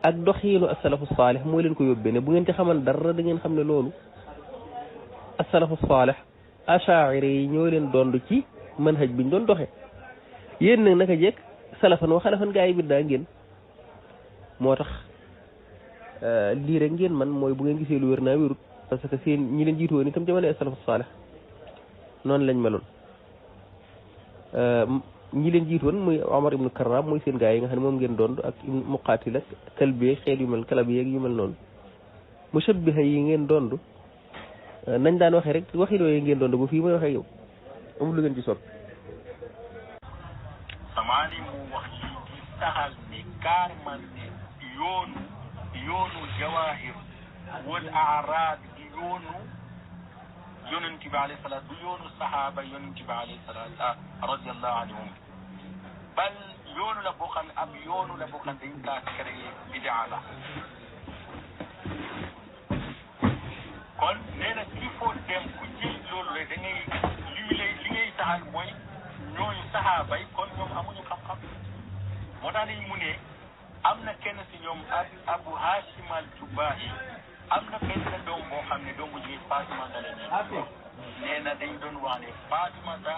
ak doxiinu as-salafu saalih moo leen ko yóbbee ne bu ngeen ci xaman dara da ngeen xam ne loolu as-salafu saalih achaire yi ñoo leen dond ci manhaj biñ doon doxe yéen nag naka jekk salafan wa xalafan gaa yi biddaa ngeen moo tax lii rek ngeen man mooy bu ngeen gisee lu wér naa wérut parce que seen ñi leen jiitu woon itam jamono as-salafu saalih noonu lañ meloon ñi leen jiitu woon muy Omar ibnu Karram muy seen gaa yi nga xam ne moom ngeen doon ak Muqaatil ak Kalbi xeet yu mel Kalabi yeeg yu mel noonu mushabbiha yi ngeen doon nañ daan waxee rek waxi yooyu ngeen doon ba fii may waxee yow amul lu ngeen ci soppi. samaani mu wax ci taxal ni carrément ne yoonu jawaahir wal aaraad di yoonu yonent bi alayhi salaat du yoonu sahaaba yonent bi alayhi salaat radiyallahu anhum bal yoonu la boo xam ne ab yoonu la boo xam ne dañ kaa créé bidaa la kon nee na il faut dem ku jël loolu rek da ngay li ngay taxal mooy ñooñu sahaaba yi kon ñoom amuñu xam-xam moo tax nañ mu ne am na kenn si ñoom Abu Hashim al-Jubahi am na benn doom boo xam ne doom bu jigéen Fatimata la ñu nee na dañ doon wax ne Fatimata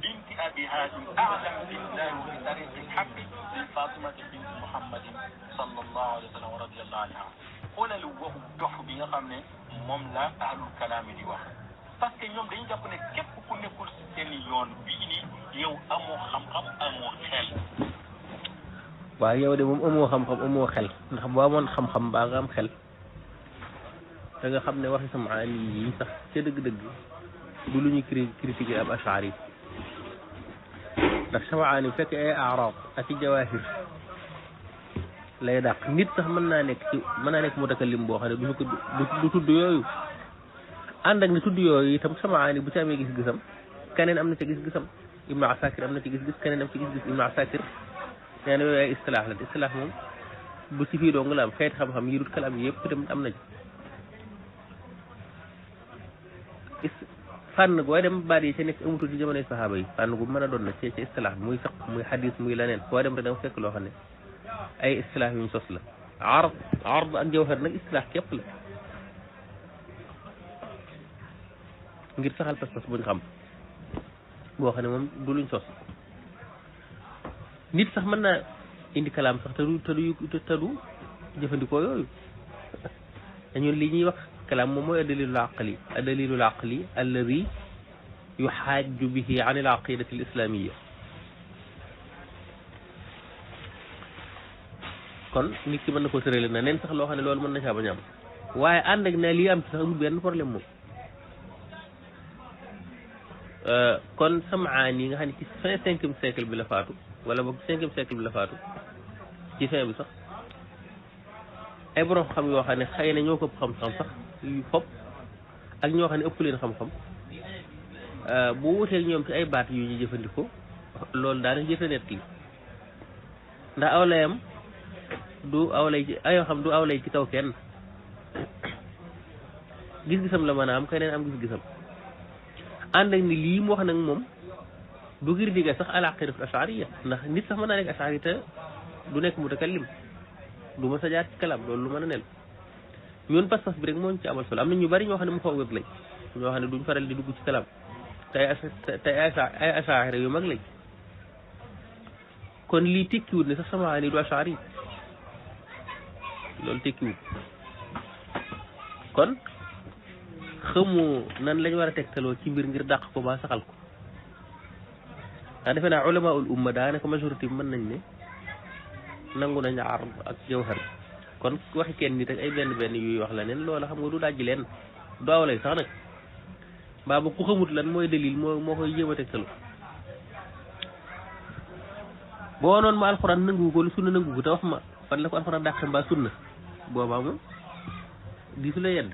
binti Abi Hashim a'lam billahi wa bi tariqi al-haqq min Fatimata binti Muhammadin sallallahu alayhi wa sallam wa radiyallahu anha xoolal waxu dox bi nga xam ne moom la ahlul kalaam di wax parce que ñoom dañu jàpp ne képp ku nekkul si seen yoon bii nii yow amoo xam-xam amoo xel. waaw yow de moom amoo xam-xam amoo xel ndax boo amoon xam-xam baa nga am xel da nga xam ne waxi Samaani yi sax ca dëgg-dëgg du lu ñu critiquer ab Ash'ari ndax Samaani fekk ay aaraab ak i jawaahir lay dàq nit sax mën naa nekk mutakallim boo xam ne du tudd yooyu ànd ak ne tudd yooyu itam Samaani bu ci amee gis-gisam keneen am na ca gis-gisam Ibnu Asakir am na ci gis-gis keneen am ci gis-gis Ibnu Asakir nee na yooyu ay istilaax la te istilaax moom bu ci fii dong la am xeeti xam-xam yi dut kalaam yëpp tamit am na ci fànn booy dem baat yi ca nekk amutul ci jamonoy saxaaba yi fànn gu mën a doon na ci istilaax bi muy fiq muy xadis muy leneen boo dem rek da nga fekk loo xam ne ay istilaax yuñ sos la ard ak jawhar nag istilaax képp la ngir saxal pas-pas buñ xam boo xam ne moom du luñ sos nit sax mën naa indi kalaam sax te du jëfandikoo yooyu dañu li ñuy wax kalaam moom mooy addalilul aqli alladi yuxaaju bihi an al aqidati al islamiyya kon nit ki mën na ko tërale na neen sax loo xam ne loolu mën na caa bañ a am waaye ànd ak ne lii am ci sax amul benn problème moom kon Samaani yi nga xam ne ci fin 5e siècle bi la faatu wala boog 5e siècle bi la faatu ci fin bi sax ay borom xam yoo xam ne xëy na ñoo ko ëpp xam-xam sax yu fop ak ñoo xam ne ëpp leen xam-xam bu wuteeg ñoom ci ay baat yu ñu jëfandikoo loolu daanaka jëfe net li ndax awlayam du awlay ci ayoo xam du awlay ci kaw kenn gis-gisam la mën a am keneen am gis-gisam ànd ak ni lii mu wax nag moom du ngir digga sax al aqidatu ash'ariyya ndax nit sax mën naa nekk ash'ari te du nekk mutakallim du ma sa jaar ci kalam loolu lu mën a nel ñun pas-pas bi rek moo ñu ci amal solo am na ñu bari ñoo xam ne mu fawwid lañ ñoo xam ne duñ faral di dugg ci kalam te ay ash'ari yu mag lañ kon lii tekkiwut ne sax Samaani du ash'ari loolu tekkiwut kon xamu nan lañ war a tegtaloo ci mbir ngir dàq ko ba saxal ko ndax defe naa ulamaul umma daanaka majorité bi mën nañ ne nangu nañ ard ak jawhar kon waxi kenn nit ak ay benn yuy wax la neen loola xam nga du dajji leen du awlay sax nag mbaa ba ku xamut lan mooy dalil moo koy jéem a tegtaloo boo noonu ma alxuraan nangu ko lu sunna nangu ko te wax ma fan la ko alxuraan dàqe mbaa sunna boobaa moom di su la yedd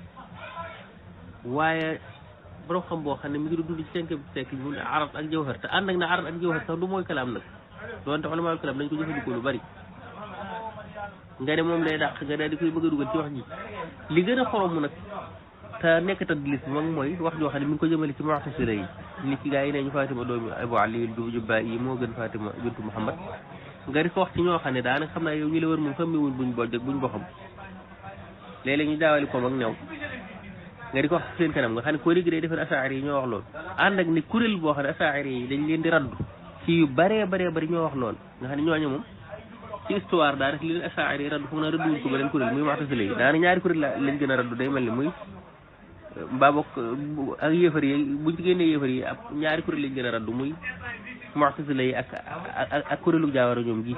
waaye borom xam boo xam ne mi ngi dund ci 5e siècle bi mu ne arab ak jawhar te ànd ak na arab ak jawhar sax du mooy kalaam nag doonte ulama kalaam dañ ko jëfandikoo lu bari nga ne moom lay dàq nga daal di koy bëgg a dugal ci wax ji li gën a xorom nag te nekk tadlis bi moom mooy wax joo xam ne mi ngi ko jëmale ci mu'tasila yi nit ki gaa yi ne ñu Fatima doomi Abu Ali Jubba yi moo gën Fatima bintu Muhammad nga di ko wax ci ñoo xam ne daanaka xam naa yow ñu la wër moom xamewuñ buñ bojj ak buñ boxam léeg-léeg ñu jaawali ko ak ñaw nga di ko wax seen kanam nga xam ne koo dégg day defee Ash'ari yi ñoo wax lool ànd ak ni kuréel boo xam ne Ash'ari yi dañ leen di raddu ci yu bëree bari ñoo wax lool nga xam ne ñooñu moom ci histoire daanaka li leen Ash'ari yi raddu foog naa radduwuñ ko beneen kuréel muy Mu'tazila yi daanaka ñaari kuréel lañ gën a raddu day mel ni muy mbaa bokk ak yéefar yi buñ ci génnee yéefar yi ab ñaari kuréel lañ gën a raddu muy Mu'tazila yi ak kuréelu jaawara ñoom gi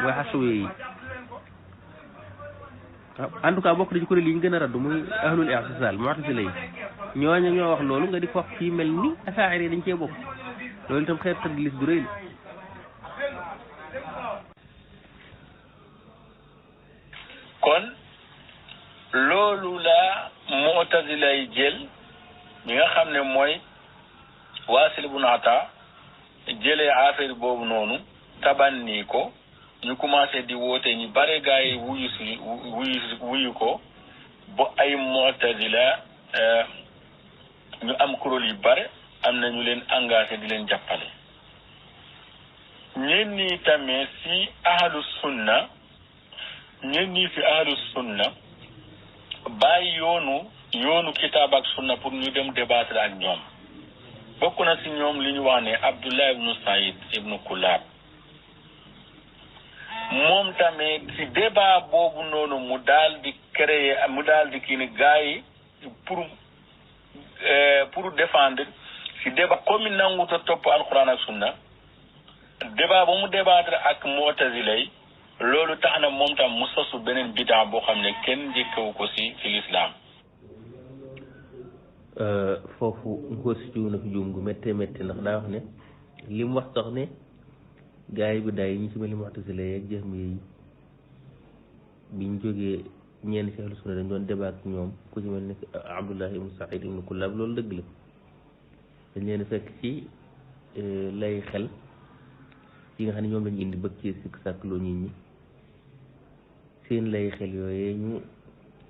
mooy Hashawiyya yi en tout cas bokk na ci kuréel yi ñu gën a raddu muy ahlul i'tisal Mu'tazila yi ñooñu ñoo wax loolu nga di ko wax fii mel ni Ash'ari yi dañ cee bokk loolu itam xeet tadlis bu rëy la kon loolu la mu'tazila yi jël ñi nga xam ne mooy Waasil ibn Ata jëlee affaire boobu noonu tabanni ko ñu commencé di woote ñu bare gaa yi wuyu ko ba ay mu'tazila ñu am kuréel yu bare am na ñu leen engagé di leen jàppale. ñenn ñi tamit si ahlu sunna ñenn ñi si ahlu sunna bàyyi yoonu kitaab ak sunna pour ñu dem débattre ak ñoom bokk na si ñoom li ñu wax ne Abdullah ibnu Saïd ibnu Kullab moom tamit si débat boobu noonu mu daal di kii ne gars yi pour défendre si débat comme nangut a topp alquran ak sunna débat ba mu débattre ak mu'tazila yi loolu tax na moom tam mu sosu beneen bidaa boo xam ne kenn njëkkewu ko si l'islam. foofu ngóor si jiw na fi juum gu méttee métti ndax daa wax ne li mu wax sax ne gars yi bi daay yi ñu ci mel ni mu'tazila yeeg jahmi yi biñ jógee ñenn ci ahlu sunna dañ doon débat ak ñoom ku ci mel ni Abdullah ibnu Saïd ibnu Kullab loolu dëgg la dañ leen fekk ci lay xel yi nga xam ne ñoom lañu indi bëgg ci sikk sàkk loo nit ñi seen lay xel yooyee ñu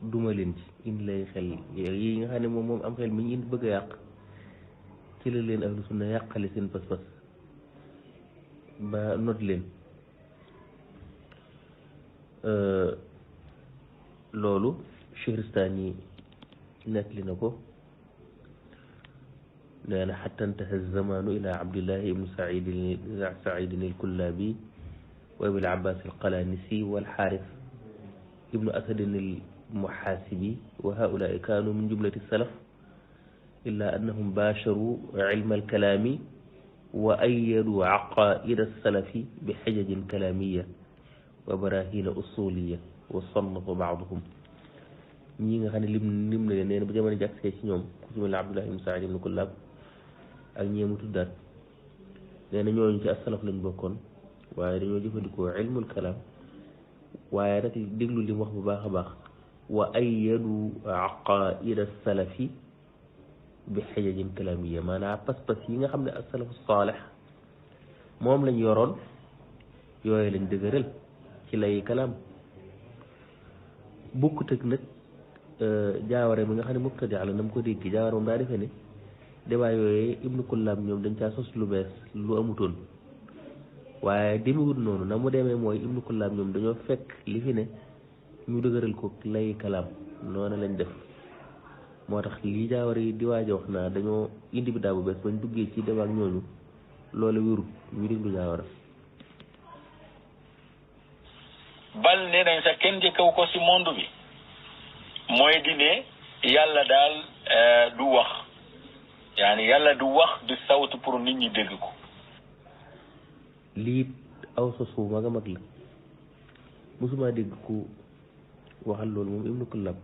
duma leen ci indi lay xel yi nga xam ne moom am xel mi ñu indi bëgg a yàq ci la leen ahlu sunna yàqale seen pas-pas ba not leen loolu Shahristani nettali na ko nee na xatta intaha zamanu ila Abdillahi ibnu Saïdin al-Kullabi wa Abil Abbas al-Qalanisi wal-Xaaris ibnu Asadin al-Muxaasibi wa haa'ulaa'i kaanu min jumlati salaf illa annahum baasharu ilma al-kalaami wa ayyadu aqaa'ida as-salafi bi xajajin kalaamiyya wa baraahiina usuuliyya wa sannafa ba'duhum ñi nga xam ne lim na leen nee na ba jamono jàksee ci ñoom ku ci mel ne Abdullah ibn Saïd ibn Kullab ak ñeemu tuddaat nee na ñooñu ci as-salaf lañ bokkoon waaye dañoo jëfandikoo ilmul kalaam waaye nag déglu li mu wax bu baax a baax wa ayyadu aqaa'ida as-salafi bi xajajin kalaamiyya maanaam pas-pas yi nga xam ne as-salafu saalih moom lañ yoroon yooyu lañ dëgëral ci lay kalaam bukkut ak nag jaaware mi nga xam ne mubtadi la na mu ko dégg jaaware moom daa defee ne débat yooyu ibnu Kullab ñoom dañ caa sos lu bees lu amutoon waaye demewut noonu na mu demee mooy ibnu Kullab ñoom dañoo fekk li fi ne ñu dëgëral ko lay kalaam noonu lañ def moo tax lii jaaware yi di waaj a wax naa dañoo indi bi daa bu bees bañ duggee ci débat ak ñooñu loolu wérut ñu déglu jaaware bal ne nañ sax kenn jëkkaw ko ci monde bi mooy di ne yàlla daal du wax yaani yàlla du wax du sawtu pour nit ñi dégg ko lii aw sosu mag a mag la mosuma dégg ku waxal loolu moom ibnu Kullab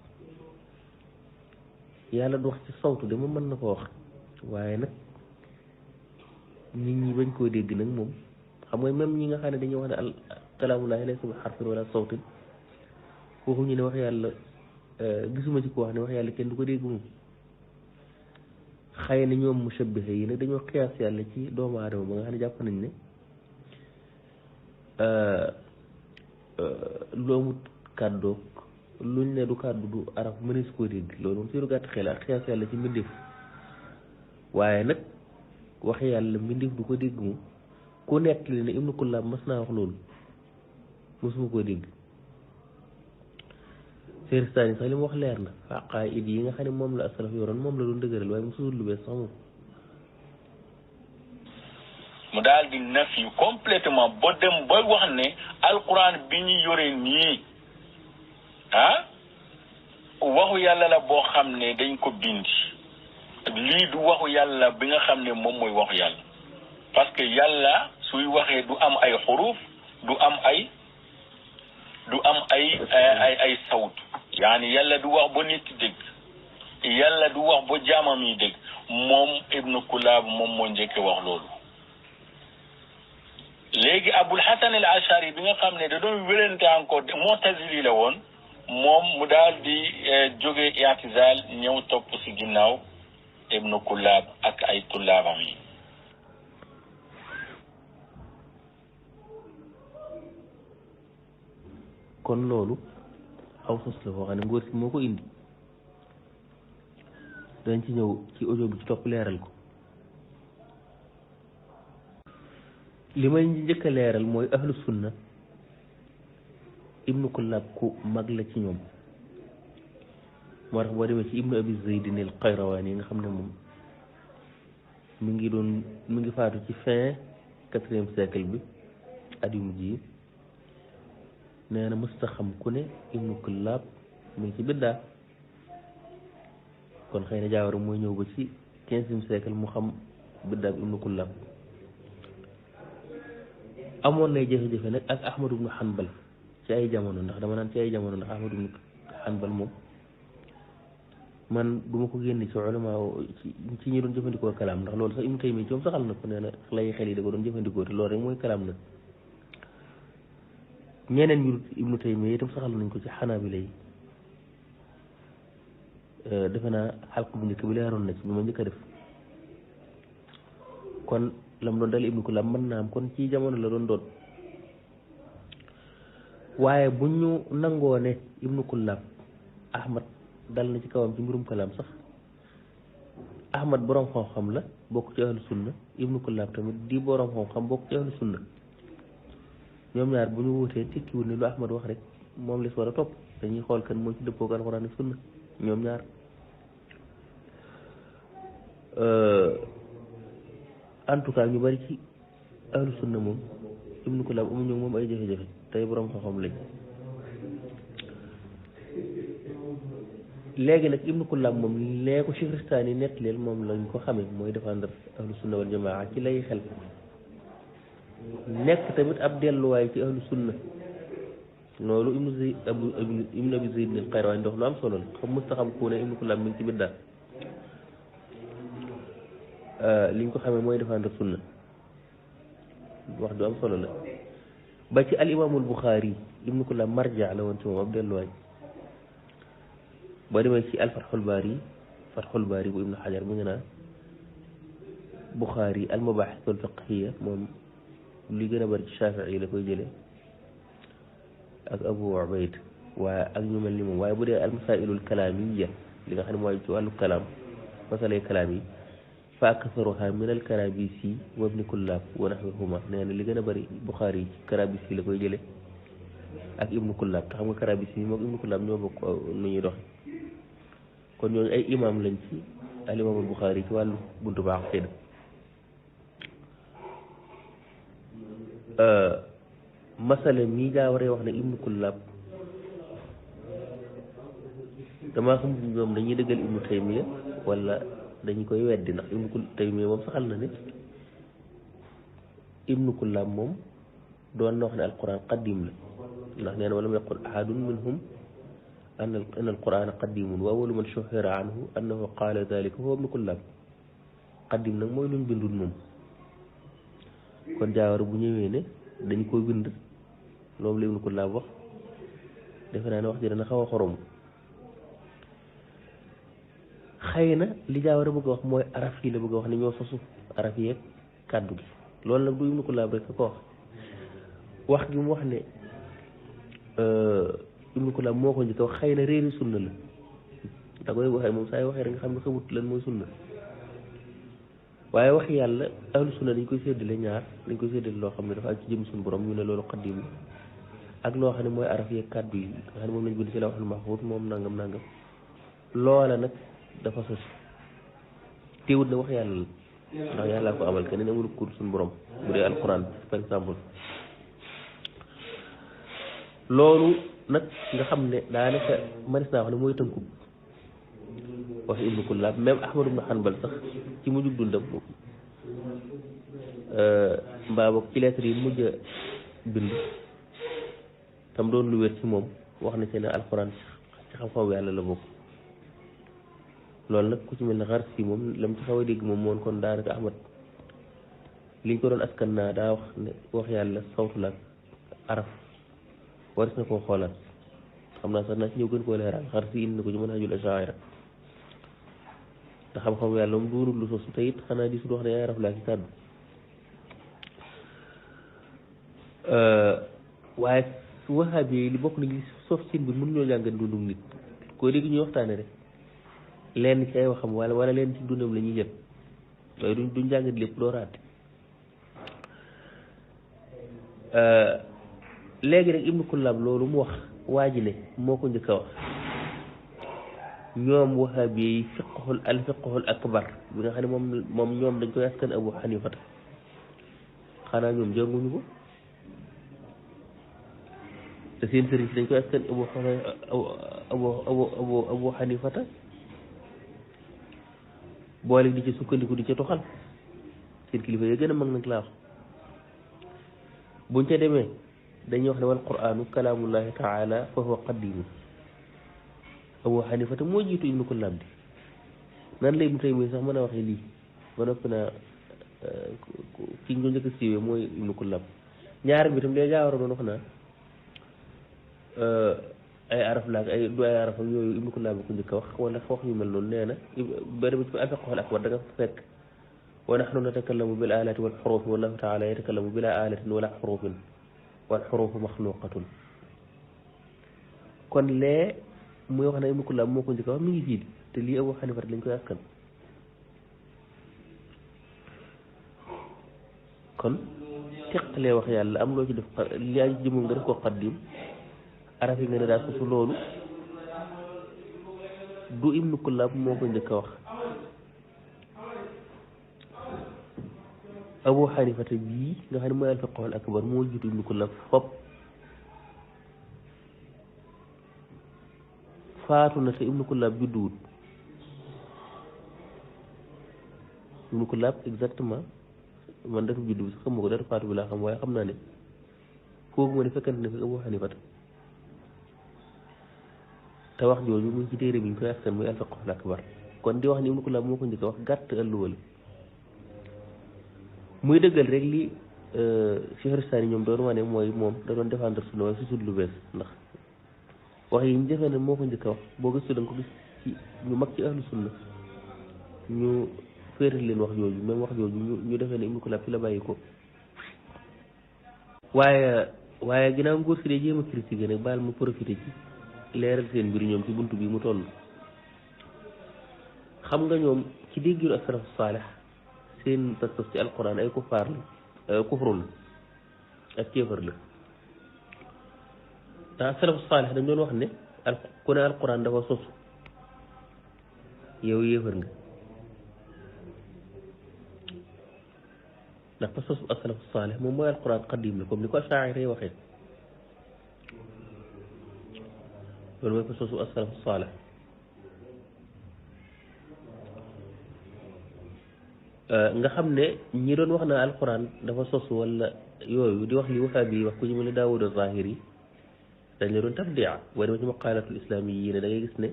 yàlla du wax ci sawtu de moom mën na ko wax waaye nag nit ñi bañ koo dégg nag moom xam nga même ñi nga xam ne dañuy wax ne al kalaamullaahi laysa bi harfin wala sawtin waxuñu ne wax yàlla gisuma ci ko wax ne wax yàlla kenn du ko dégg moom xëy na ñoom mushabbiha yi nag dañoo xiyaas yàlla ci doomu aadama ba nga xam ne jàpp nañ ne lu amut kàddoog luñ ne du kàddu du araf mënees koo dégg loolu moom si lu gàtt xel ak xiyaas yàlla ci mbindeef waaye nag wax yàlla mbindeef du ko dégg moom ku nekk li ne ibnu Kullab mas naa wax loolu mosuma koo dégg Shahristani sax li mu wax leer na aqaa'id yi nga xam ne moom la as-salaf yoroon moom la doon dëgëral waaye mosul lu bees sax moom mu daal di nafi complètement ba dem ba wax ne alquran bi ñu yore nii waxu yàlla la boo xam ne dañ ko bind lii du waxu yàlla bi nga xam ne moom mooy waxu yàlla parce que yàlla suy waxee du am ay xuruf du am ay sawt yaani yàlla du wax ba nit dégg yàlla du wax ba jaamam yi dégg moom ibnu Kullab moom moo njëkke wax loolu léegi Abul Hasan al Ashari bi nga xam ne da doon wérante encore mu'tazili la woon moom mu daal di jóge i'tizaal ñëw topp si ginnaaw ibnu Kullaab ak ay tullaabam yi. kon loolu aw sos la foo xam ne ngóor si moo ko indi dañ ci ñëw ci audio bi ci topp leeral ko. li may njëkk a leeral mooy ahlu sunna ibnu Kullaab ku mag la ci ñoom moo tax boo demee ci ibnu abi zaydin al qayrawaan yi nga xam ne moom mi ngi faatu ci fin 4e siècle bi at yu mujj yi nee na mësta xam ku ne ibnu Kullaab mu ngi ci biddaa kon xëy na Jaawara mooy ñëw ba ci 15e siècle mu xam biddaa bi ibnu Kullaab amoon nay jafe-jafe nag ak Ahmad ibnu Hanbal ci ay jamono ndax dama naan ci ay jamono ndax Ahmad ibnu Hanbal moom man du ma ko génne ci ulama ci ñi doon jëfandikoo kalaam ndax loolu sax Ibnu Taymiyya moom saxal na ko nee na lay xel yi da ko doon jëfandikoo te loolu rek mooy kalaam nag ñeneen ñu Ibnu Taymiyya itam saxal nañ ko ci Xanaabila yi defe naa xalq bu njëkk bi leeroon na ci bi ma njëkk a def kon lam doon dal Ibnu Kullaab mën naa am kon ci jamono la doon waaye bu ñu nangoo ne Ibnu Kullaab Ahmad dal na ci kawam ci mbirum kalaam sax Ahmad borom xam-xam la bokk ci ahlu sunna Ibnu Kullaab tamit di borom xam-xam bokk ci ahlu sunna ñoom ñaar bu ñu wutee tekkiwul ne lu Ahmad wax rek moom les war a topp dañuy xool kan moo ci dëppoo ak Alxuraan ak sunna ñoom ñaar en tout cas ñu bari ci ahlu sunna moom Ibnu Kullaab amuñu moom ay jafe-jafe tey borom xam-xam lañ léegi nag Ibnu Kullaab moom lee ko Chihristaani yi nettaleel moom lañ ko xamee mooy défendre ahlu sunna wal jamaa ci lay xel nekk tamit ab delluwaay ci ahlu sunna loolu ibnu abi zayd al qayrawaan ndox lu am solo la xam mës ta xam ku ne Ibnu Kullaab mi ngi ci biddaa liñ ko xamee mooy défendre sunna wax du am solo la ba ci al imaamul Buxaari Ibnu Kullaab marja la woon ci moom ab delluwaay boo demee ci al Fathul Baari bu Ibnu Hajar mi ngi naan Buxaari al mabaahis al fiqhiyya moom li gën a bari ci Shaafi'i yi la koy jëlee ak Abu Ubayd waaye ak ñu mel ni moom waaye bu dee al masaa'ilul kalaamiyya li nga xam ne mooy ci wàllu kalaam masalay kalaam yi fa aktharuhaa min al Karaabisi wa Ibnu Kullaab wa nahwihimaa nee na li gën a bari Buxaari yi ci Karaabisi la koy jëlee ak Ibnu Kullaab te xam nga Karaabisi yi moom Ibnu Kullaab ñoo bokk nu ñuy doxe kon ñooñu ay imam lañ ci al imaamul Buxaari ci wàllu buntu baax xëy masala mii daa waree wax ne Ibnu Kullaab damaa xam ñoom dañuy dëggal Ibnu Taymiyya wala dañu koy weddi ndax Ibnu Taymiyya moom saxal na ne Ibnu Kullaab moom doon na wax ne alquran qadim la ndax nee na walam yaqul ahadun minhum an alquran qadimun wa awwalu man shuhira anhu annahu qaala dalika huwa Ibnu Kullaab qadim nag mooy luñ bindul moom kon Jaawara bu ñëwee ne dañ koy bind loolu la Ibnu Kullaab wax defe naa ne wax ji dana xaw a xorom xëy na li Jaawara bëgg a wax mooy araf yi la bëgg a wax ne ñoo sosu araf yeeg kàddu gi loolu nag du Ibnu Kullaab rek ko wax gi mu wax ne Ibnu Kullaab moo ko njëkk a wax xëy na réeri sunna la da koy waxee moom saa yu waxee rek nga xam ne xamut lan mooy sunna waaye wax yàlla ahlu sunna dañ koy séddale ñaar dañ koy séddale loo xam ne dafa ak ci jëm suñu borom ñu ne loolu xaddim ak loo xam ne mooy araf yeeg kàddu yi nga xam ne moom lañ bind ci lawhul mahfuus moom nangam loola nag dafa sos teewut na wax yàlla la ndax yàllaa ko amal keneen amul kur suñu borom bu dee alquran par exemple loolu nag nga xam ne daanaka manis naa wax ne mooy tënku wax Ibnu Kullaab même Ahmad ibnu Hanbal sax ci mujjug dundam mbaa boog ci lettre yi mujj a bind tam doon lu wér ci moom wax na ci ne alxuraan ci xam-xam yàlla la bokk loolu nag ku ci mel ne xar si moom lam ci xaw a dégg moom moon kon daanaka Ahmad liñ ko doon askan naa daa wax ne wax yàlla sawtu la araf waris na koo xoolaat xam naa sax naa ci ñëw gën koo leeral xar si indi na ko ci manhajul ashaira te xam-xam yàlla moom doonul lu sosu te it xanaa di su wax ne ay araf laa ci kàddu waaye wahabi yi li bokk na li sof sin bi mën ñoo jàngat dundum nit koo dégg ñuy waxtaane rek lenn ci ay waxam wala lenn ci dundam la ñuy jël waaye duñ jàngat lépp doo raate léegi rek Ibnu Kullab loolu mu wax waa ji ne moo ko njëkk a wax ñoom wahabi yi fiqhul akbar bi nga xam ne moom ñoom dañ koy askan Abu Hanifata xanaa ñoom jànguñu ko te seen sëriñ si dañ koy askan Abu Hanifata boole di ci sukkandiku di ci toxal seen kilifa yi gën a mag nag laa wax buñ ca demee dañuy wax ne wal qur'aanu kalaamullahi taala fa huwa qadimu Abu Hanifata moo jiitu Ibnu Kullab di nan lay mu tey muy sax mën a waxee lii ba noppi naa ki ñu njëkk a siiwee mooy Ibnu Kullab ñaar bi tam lee jaawara doon wax naa ay araf laak ay du ay araf ak yooyu Ibnu Kullab ko njëkk a wax wala wax yu mel noonu nee na bari ba ci al-fiqhul akbar da nga fekk wa nahnu natakallamu bil alati wal xurufi wallahu taala yatakallamu bila alatin wala xurufin wal xurufu maxluqatun kon lee muy wax ne Ibnu Kullab moo ko njëkk a wax mi ngi fii te lii Abu Hanifa lañ koy askan kon teqalee wax yàlla am loo ci def li ay jëmum nga def ko xaddim araf yi nga ne daal su loolu du Ibnu Kullab moo ko njëkk a wax Abu Hanifata bii nga xam ne mooy al-fiqhul akbar moo jiitu Ibnu Kullab fop faatu na te Ibnu Kullab judduwut Ibnu Kullab exactement man dafa juddu bi sax xam nga ko dara faatu bi laa xam waaye xam naa ne kooku ma ne fekkante ne fi Abu Hanifata te wax jooju mu ngi ci téere bi ñu koy askan muy al-fiqhul akbar kon di wax ni Ibnu Kullab moo ko njëkk a wax gàtt ëlluwale muy dëggal rek li Cheikh ñoom doon wane mooy moom da doon défendre sunna waaye su sut lu bees ndax wax yi ñu defee ne moo ko njëkk a wax boo gëstu da nga ko gis ci ñu mag ci ahlu sunna ñu féetal leen wax jooju même wax jooju ñu defee ne Ibnu Kullab fi la bàyyi ko waaye ginnaaw ngóor si dee jéem a critiquer nag baal ma profité ci leeral seen mbir ñoom ci buntu bi mu toll xam nga ñoom ci déggiru as-salaf saalih seen pas-pas ci alquran ay kuffaar la kufrul ak kéefar la ndax as-salaf saalih dañ doon wax ne ku ne alquran dafa sosu yow yéefar nga ndax pas-pas as-salaf saalih moom mooy alquran qadim la comme ni ko Ash'ari yi waxee loolu mooy pas-pasu as-salaf saalih nga xam ne ñi doon wax na alquran dafa sos wala yooyu di wax li wahabi yi wax ku ñu mel ne Daawud az-Zahiri dañ la doon tabdia boo demee ci maqalatul islamiyyi ne da ngay gis ne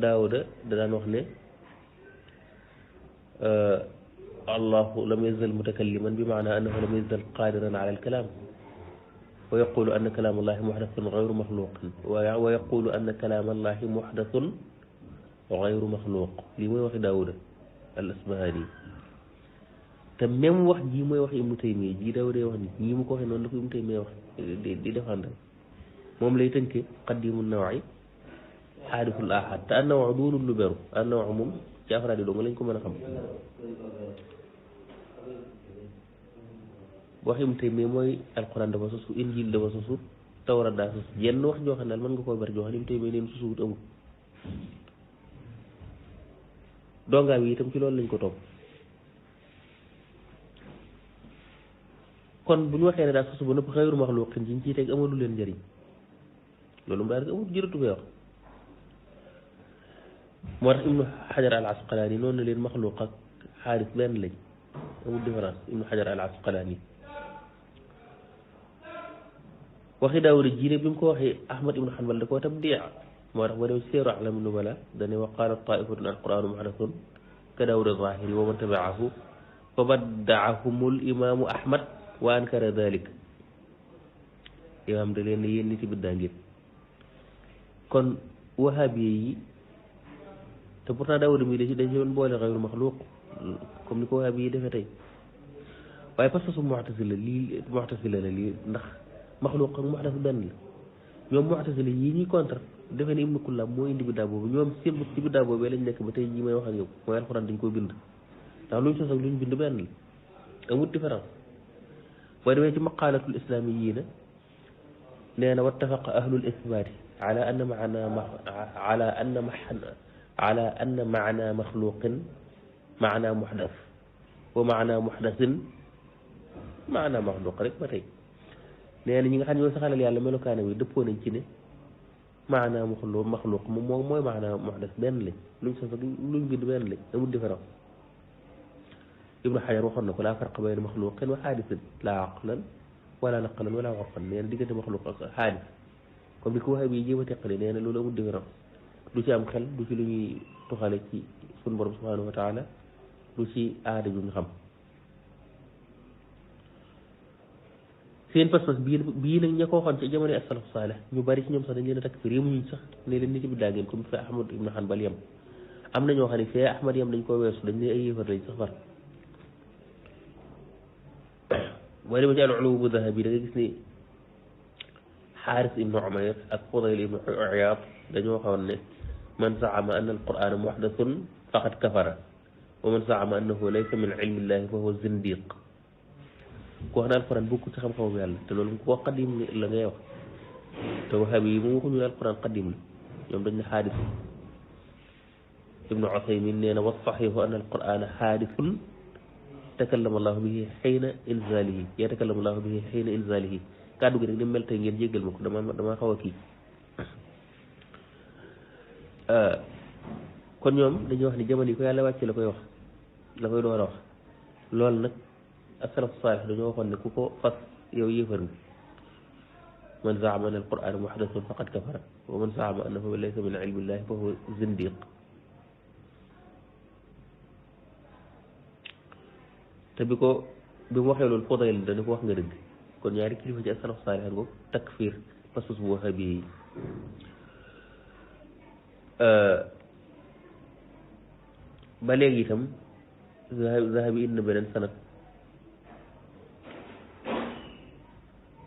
Daawuda da daan wax ne allahu lam yazal mutakalliman bi maana annahu lam yazal qadiran ala al-kalam wa yaqulu anna kalam allahi muhdathun ghayru makhluqin wa yaqulu anna kalam allahi muhdathun ghayru makhluq lii mooy waxi Daawuda al-Asbahani te même wax jii mooy wax Ibnu Taymiyya jii Daawuda wax ni ñii mu ko waxee noonu la ko Ibnu Taymiyya wax di défendre moom lay tënkee qaddimu nawaay xaadiful ahad te an nawa doonul lu beru an nawa moom ci afraad yi doo nga lañ ko mën a xam wax Ibnu Taymiyya mooy alquran dafa sosu injil dafa sosu tawraat daa sosu jenn wax joo xam ne daal mën nga koo ber joo xam ne Ibnu Taymiyya neen sosuwut amul dongaam yi itam ci loolu lañ ko topp kon bu ñu waxee ne daal sosu ba nëpp xayru maxluqin ci ñu ciy teg amalu leen njëriñ loolu mu daal rek amul jërëtu koy wax moo tax Ibnu Xajar al Asqalaani noonu na leen maxluq ak xaaris benn lañ amul différence Ibnu Xajar al Asqalaani waxi Daawuda jiine bi mu ko waxee Ahmad ibnu Hanbal da koo tabdiya moo tax boo dem Siyar A'laam an-Nubala dane wa qaalat taa'ifatun al-qur'aanu muhdathun ka Daawuda az-Zaahiri wa man tabi'ahu fa badda'ahumul imaamu Ahmad wa ankara dhalik imaam da leen ne yéen nit yi biddaa ngeen kon wahabi yi te pourtant Daawuda mi da ci doon boole xayru maxluuq comme ni ko wahabi yi defee tey waaye pas-pasu mu'tazila la lii ndax maxluuq ak muhdas benn la ñoom mu'tazila yi ñuy contre defe ne Ibnu Kullaab moo indi biddaa boobu ñoom seen ci biddaa boobu lañ nekk ba tey jii may wax ak yow mooy alxuraan dañ koo bind ndax luñ sos ak luñ bind benn la amul différence boo demee ci maqaalatul islaamiyiina nee na wattafaqa ahlul isbaati ala anna maana maxluqin maana muhdas wa maana muhdasin maana maxluq rek ba tey nee na ñi nga xam ne ñoo saxalal yàlla melokaane wi dëppoo nañ ci ne maana maxluq moom mooy maana muhdas benn lañ luñ sos ak luñ bind benn lañ amul différence Ibnu Hajar waxoon na ko laa farqa bayna maxluqin wa xaadisin laa aqlan wala naqlan wala warfan nee na diggante maxluq ak xaadis comme ni ko waxee bi jéem a teqale nee na loolu amul différence du ci am xel du ci lu ñuy tuxale ci sunu borom subhanahu wa taala du ci aada ju nga xam seen pas-pas bii nag ña ko waxoon ci jamono as-salaf saalih ñu bari ci ñoom sax dañ leen a takfir yemuñu sax ne leen nit bi daa ngeen comme fi Ahmad ibn Hanbal yam am na ñoo xam ne fee Ahmad yam dañ koo weesu dañ ne ay yéefar lañ sax far boo demee ci al-Ulum bu Dahabi da nga gis ni Xaaris ibnu Umayr ak Fudayl ibnu Iyaad dañoo waxoon ne man zaama anna al-Qur'aana muhdathun faqad kafara wa man zaama annahu laysa min ilmi llahi fa huwa zindiq ku wax ne alquran bokku ci xam-xamu yàlla te loolu ko wax qadim la ngay wax te wahabi yi moom waxuñu ne alquran qadim la ñoom dañ ne xaadis ibnu Usaymin nee na wa saxiixu anna alqur'ana xaadisun takallama allahu bihi xiina inzalihi yatakallama allahu bihi xiina inzalihi kàddu gi nag ni mel tey ngeen jéggal ma ko dama xaw a kii kon ñoom dañuy wax ni jamono yi ko yàlla wàcce la koy wax la koy door a wax loolu nag as-salaf saalih dañoo waxoon ne ku ko fas yow yéefar nga man zaama anna al-qur'ana muhdathun faqad kafara wa man zaama annahu laysa min ilmi llahi fa huwa zindiq te bi mu waxee loolu Fudayl dana ko wax nga dëgg kon ñaari kilifa ci as-salaf saalih ngoog takfir pas-pas bu wahabi yi ba léegi itam Zahabi indi na beneen sanad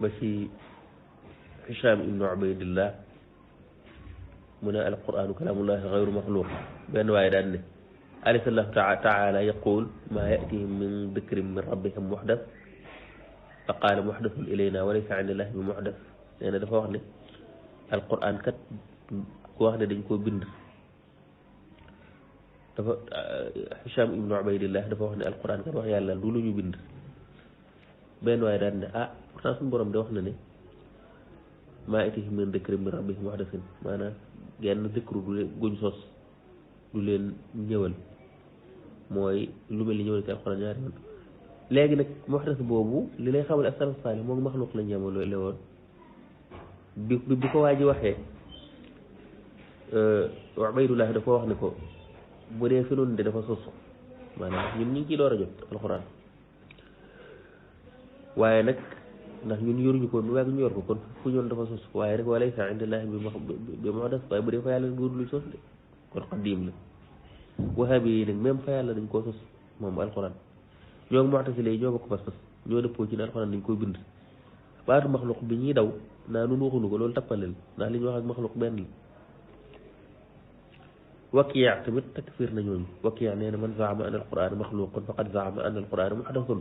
ba ci Hisham ibnu Ubaydillah mu ne alquranu kalaamullahi gayru maxluq benn waaye daan ne alaysa allahu taala yaqul maa yatihim min dikrin min rabbihim muhdas fa qaala muhdathun ilayna wa laysa inda allahi bi muhdas nee na dafa wax ne alquran kat ku wax ne dañ koo bind dafa Hisham ibnu Ubaydillah dafa wax ne alquran kat wax yàlla du lu ñu bind benn waaye daan ne pourtant suñu borom de wax na ne maa yatihim min dikrin min rabbihim muhdasin maanaam genn dikru du leen guñ sos du leen ñëwal mooy lu mel ni ñëwal ci alxuraan ñaari yoon léegi nag muhdas boobu li lay xamal as-salaf saalih moom maxluq la ñeemale woon bi ko waa ji waxee Ubaydullah dafa wax ne ko bu dee fi noonu de dafa sos maanaam ñun ñu ngi ciy door a jot alxuraan waaye nag ndax ñun yoruñu ko nu waag ñu yor ko kon fu ñoon dafa sos waaye nag wa laysa indallahi bi muhdas waaye bu dee fa yàlla góor luy sos de kon xaddiim la wahabi yi nag même fa yàlla dañ koo sos moom alxuraan ñoo ngi mu'tazila yi ñoo bokk pas-pas ñoo dëppoo ci ne alxuraan dañ koy bind baatu maxluq bi ñuy daw naa nun waxuñu ko loolu tappalel ndax li ñu wax ak maxluq benn la Wakiya tamit takfir na ñooñu Wakiya nee na man zaama anna alqur'ana maxluqun faqad zaama anna alqur'ana muhdathun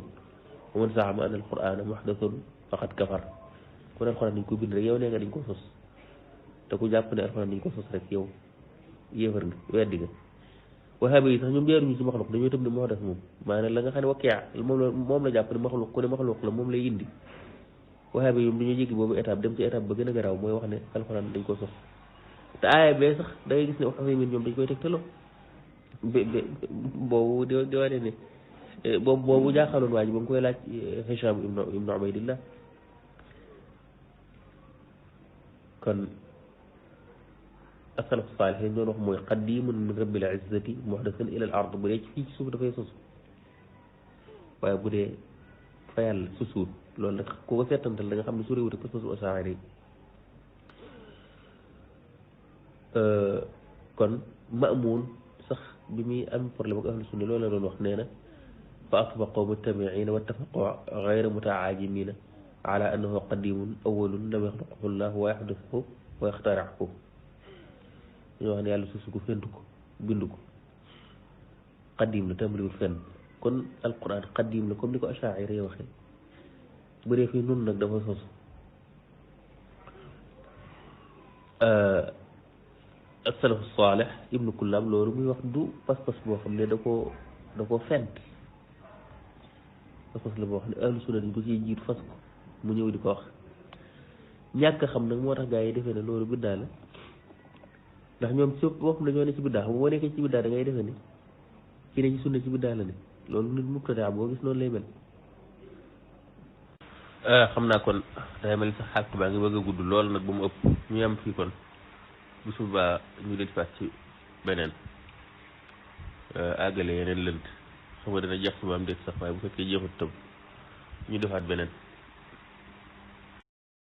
wa man zaama anna alqur'ana muhdathun faqad kafar kon alxuraan dañ ko bind rek yow nee nga dañ ko sos te ku jàpp ne alxuraan dañ ko sos rek yow yéefar nga weddi nga wahabi yi sax ñoom jaaruñu ci maxluq dañoo tëb ne muhdath moom maanaam la nga xam ne Wakiya moom la jàpp ne maxluq ku ne maxluq la moom lay indi wahabi yi dañoo jéggi boobu étape dem ci étape ba gën a garaaw mooy wax ne alxuraan dañ ko sos te aaya bee sax da ngay gis ne wax ñoom dañ koy tegtaloo boobu di wane ne boobu jaaxaloon waa ji ba mu koy laaj Hisham ibnu Ubaydillah kon as-salaf saalih yi doon wax mooy qadimun min rabbil izzati muhdathan ila al ard bu dee fii ci suuf dafay sos waaye bu dee fa yàlla su suut loolu nag ku ko seetantal da nga xam ne su réewute pas-pasu asaari yi kon Maamun sax bi muy am problème ak ahlu sunna loolu la doon wax nee na fa asbaqu mujtamiina wattafaqu gayra mutaajimina ala annahu qadimun awalun lam yaxluqhu llah wa yaxdusuhu wa yaxtariquhu ñoo wax ne yàlla suusu ko fentu ko bindu ko qadim la tàmbaliwul fenn kon alquran qadim la comme ni ko achaira yi waxee bu dee fii nun nag dafa sosu asalafu saalih ibnu kullaam loolu muy wax du pas-pas boo xam ne da koo fent pas-pas la boo xam ne ahlu sunna dañ ko ciy jiitu fas ko mu ñëw di ko wax ñàkk xam nag moo tax gaa yi defee ne loolu biddaa la ndax ñoom ci boppam dañoo ne ci biddaa xam boo nekkee ci biddaa da ngay defee ne ki ne ci sunna ci biddaa la ne loolu nit mubtadaa boo gis noonu lay mel xam naa kon day mel sax xàq baa ngi bëgg a gudd lool nag ba mu ëpp ñu am fii kon bu subaa ñu del faat ci beneen àggale yeneen lënt xam nga dana jeex suba am dégg sax waaye bu fekkee jeexut tam ñu defaat beneen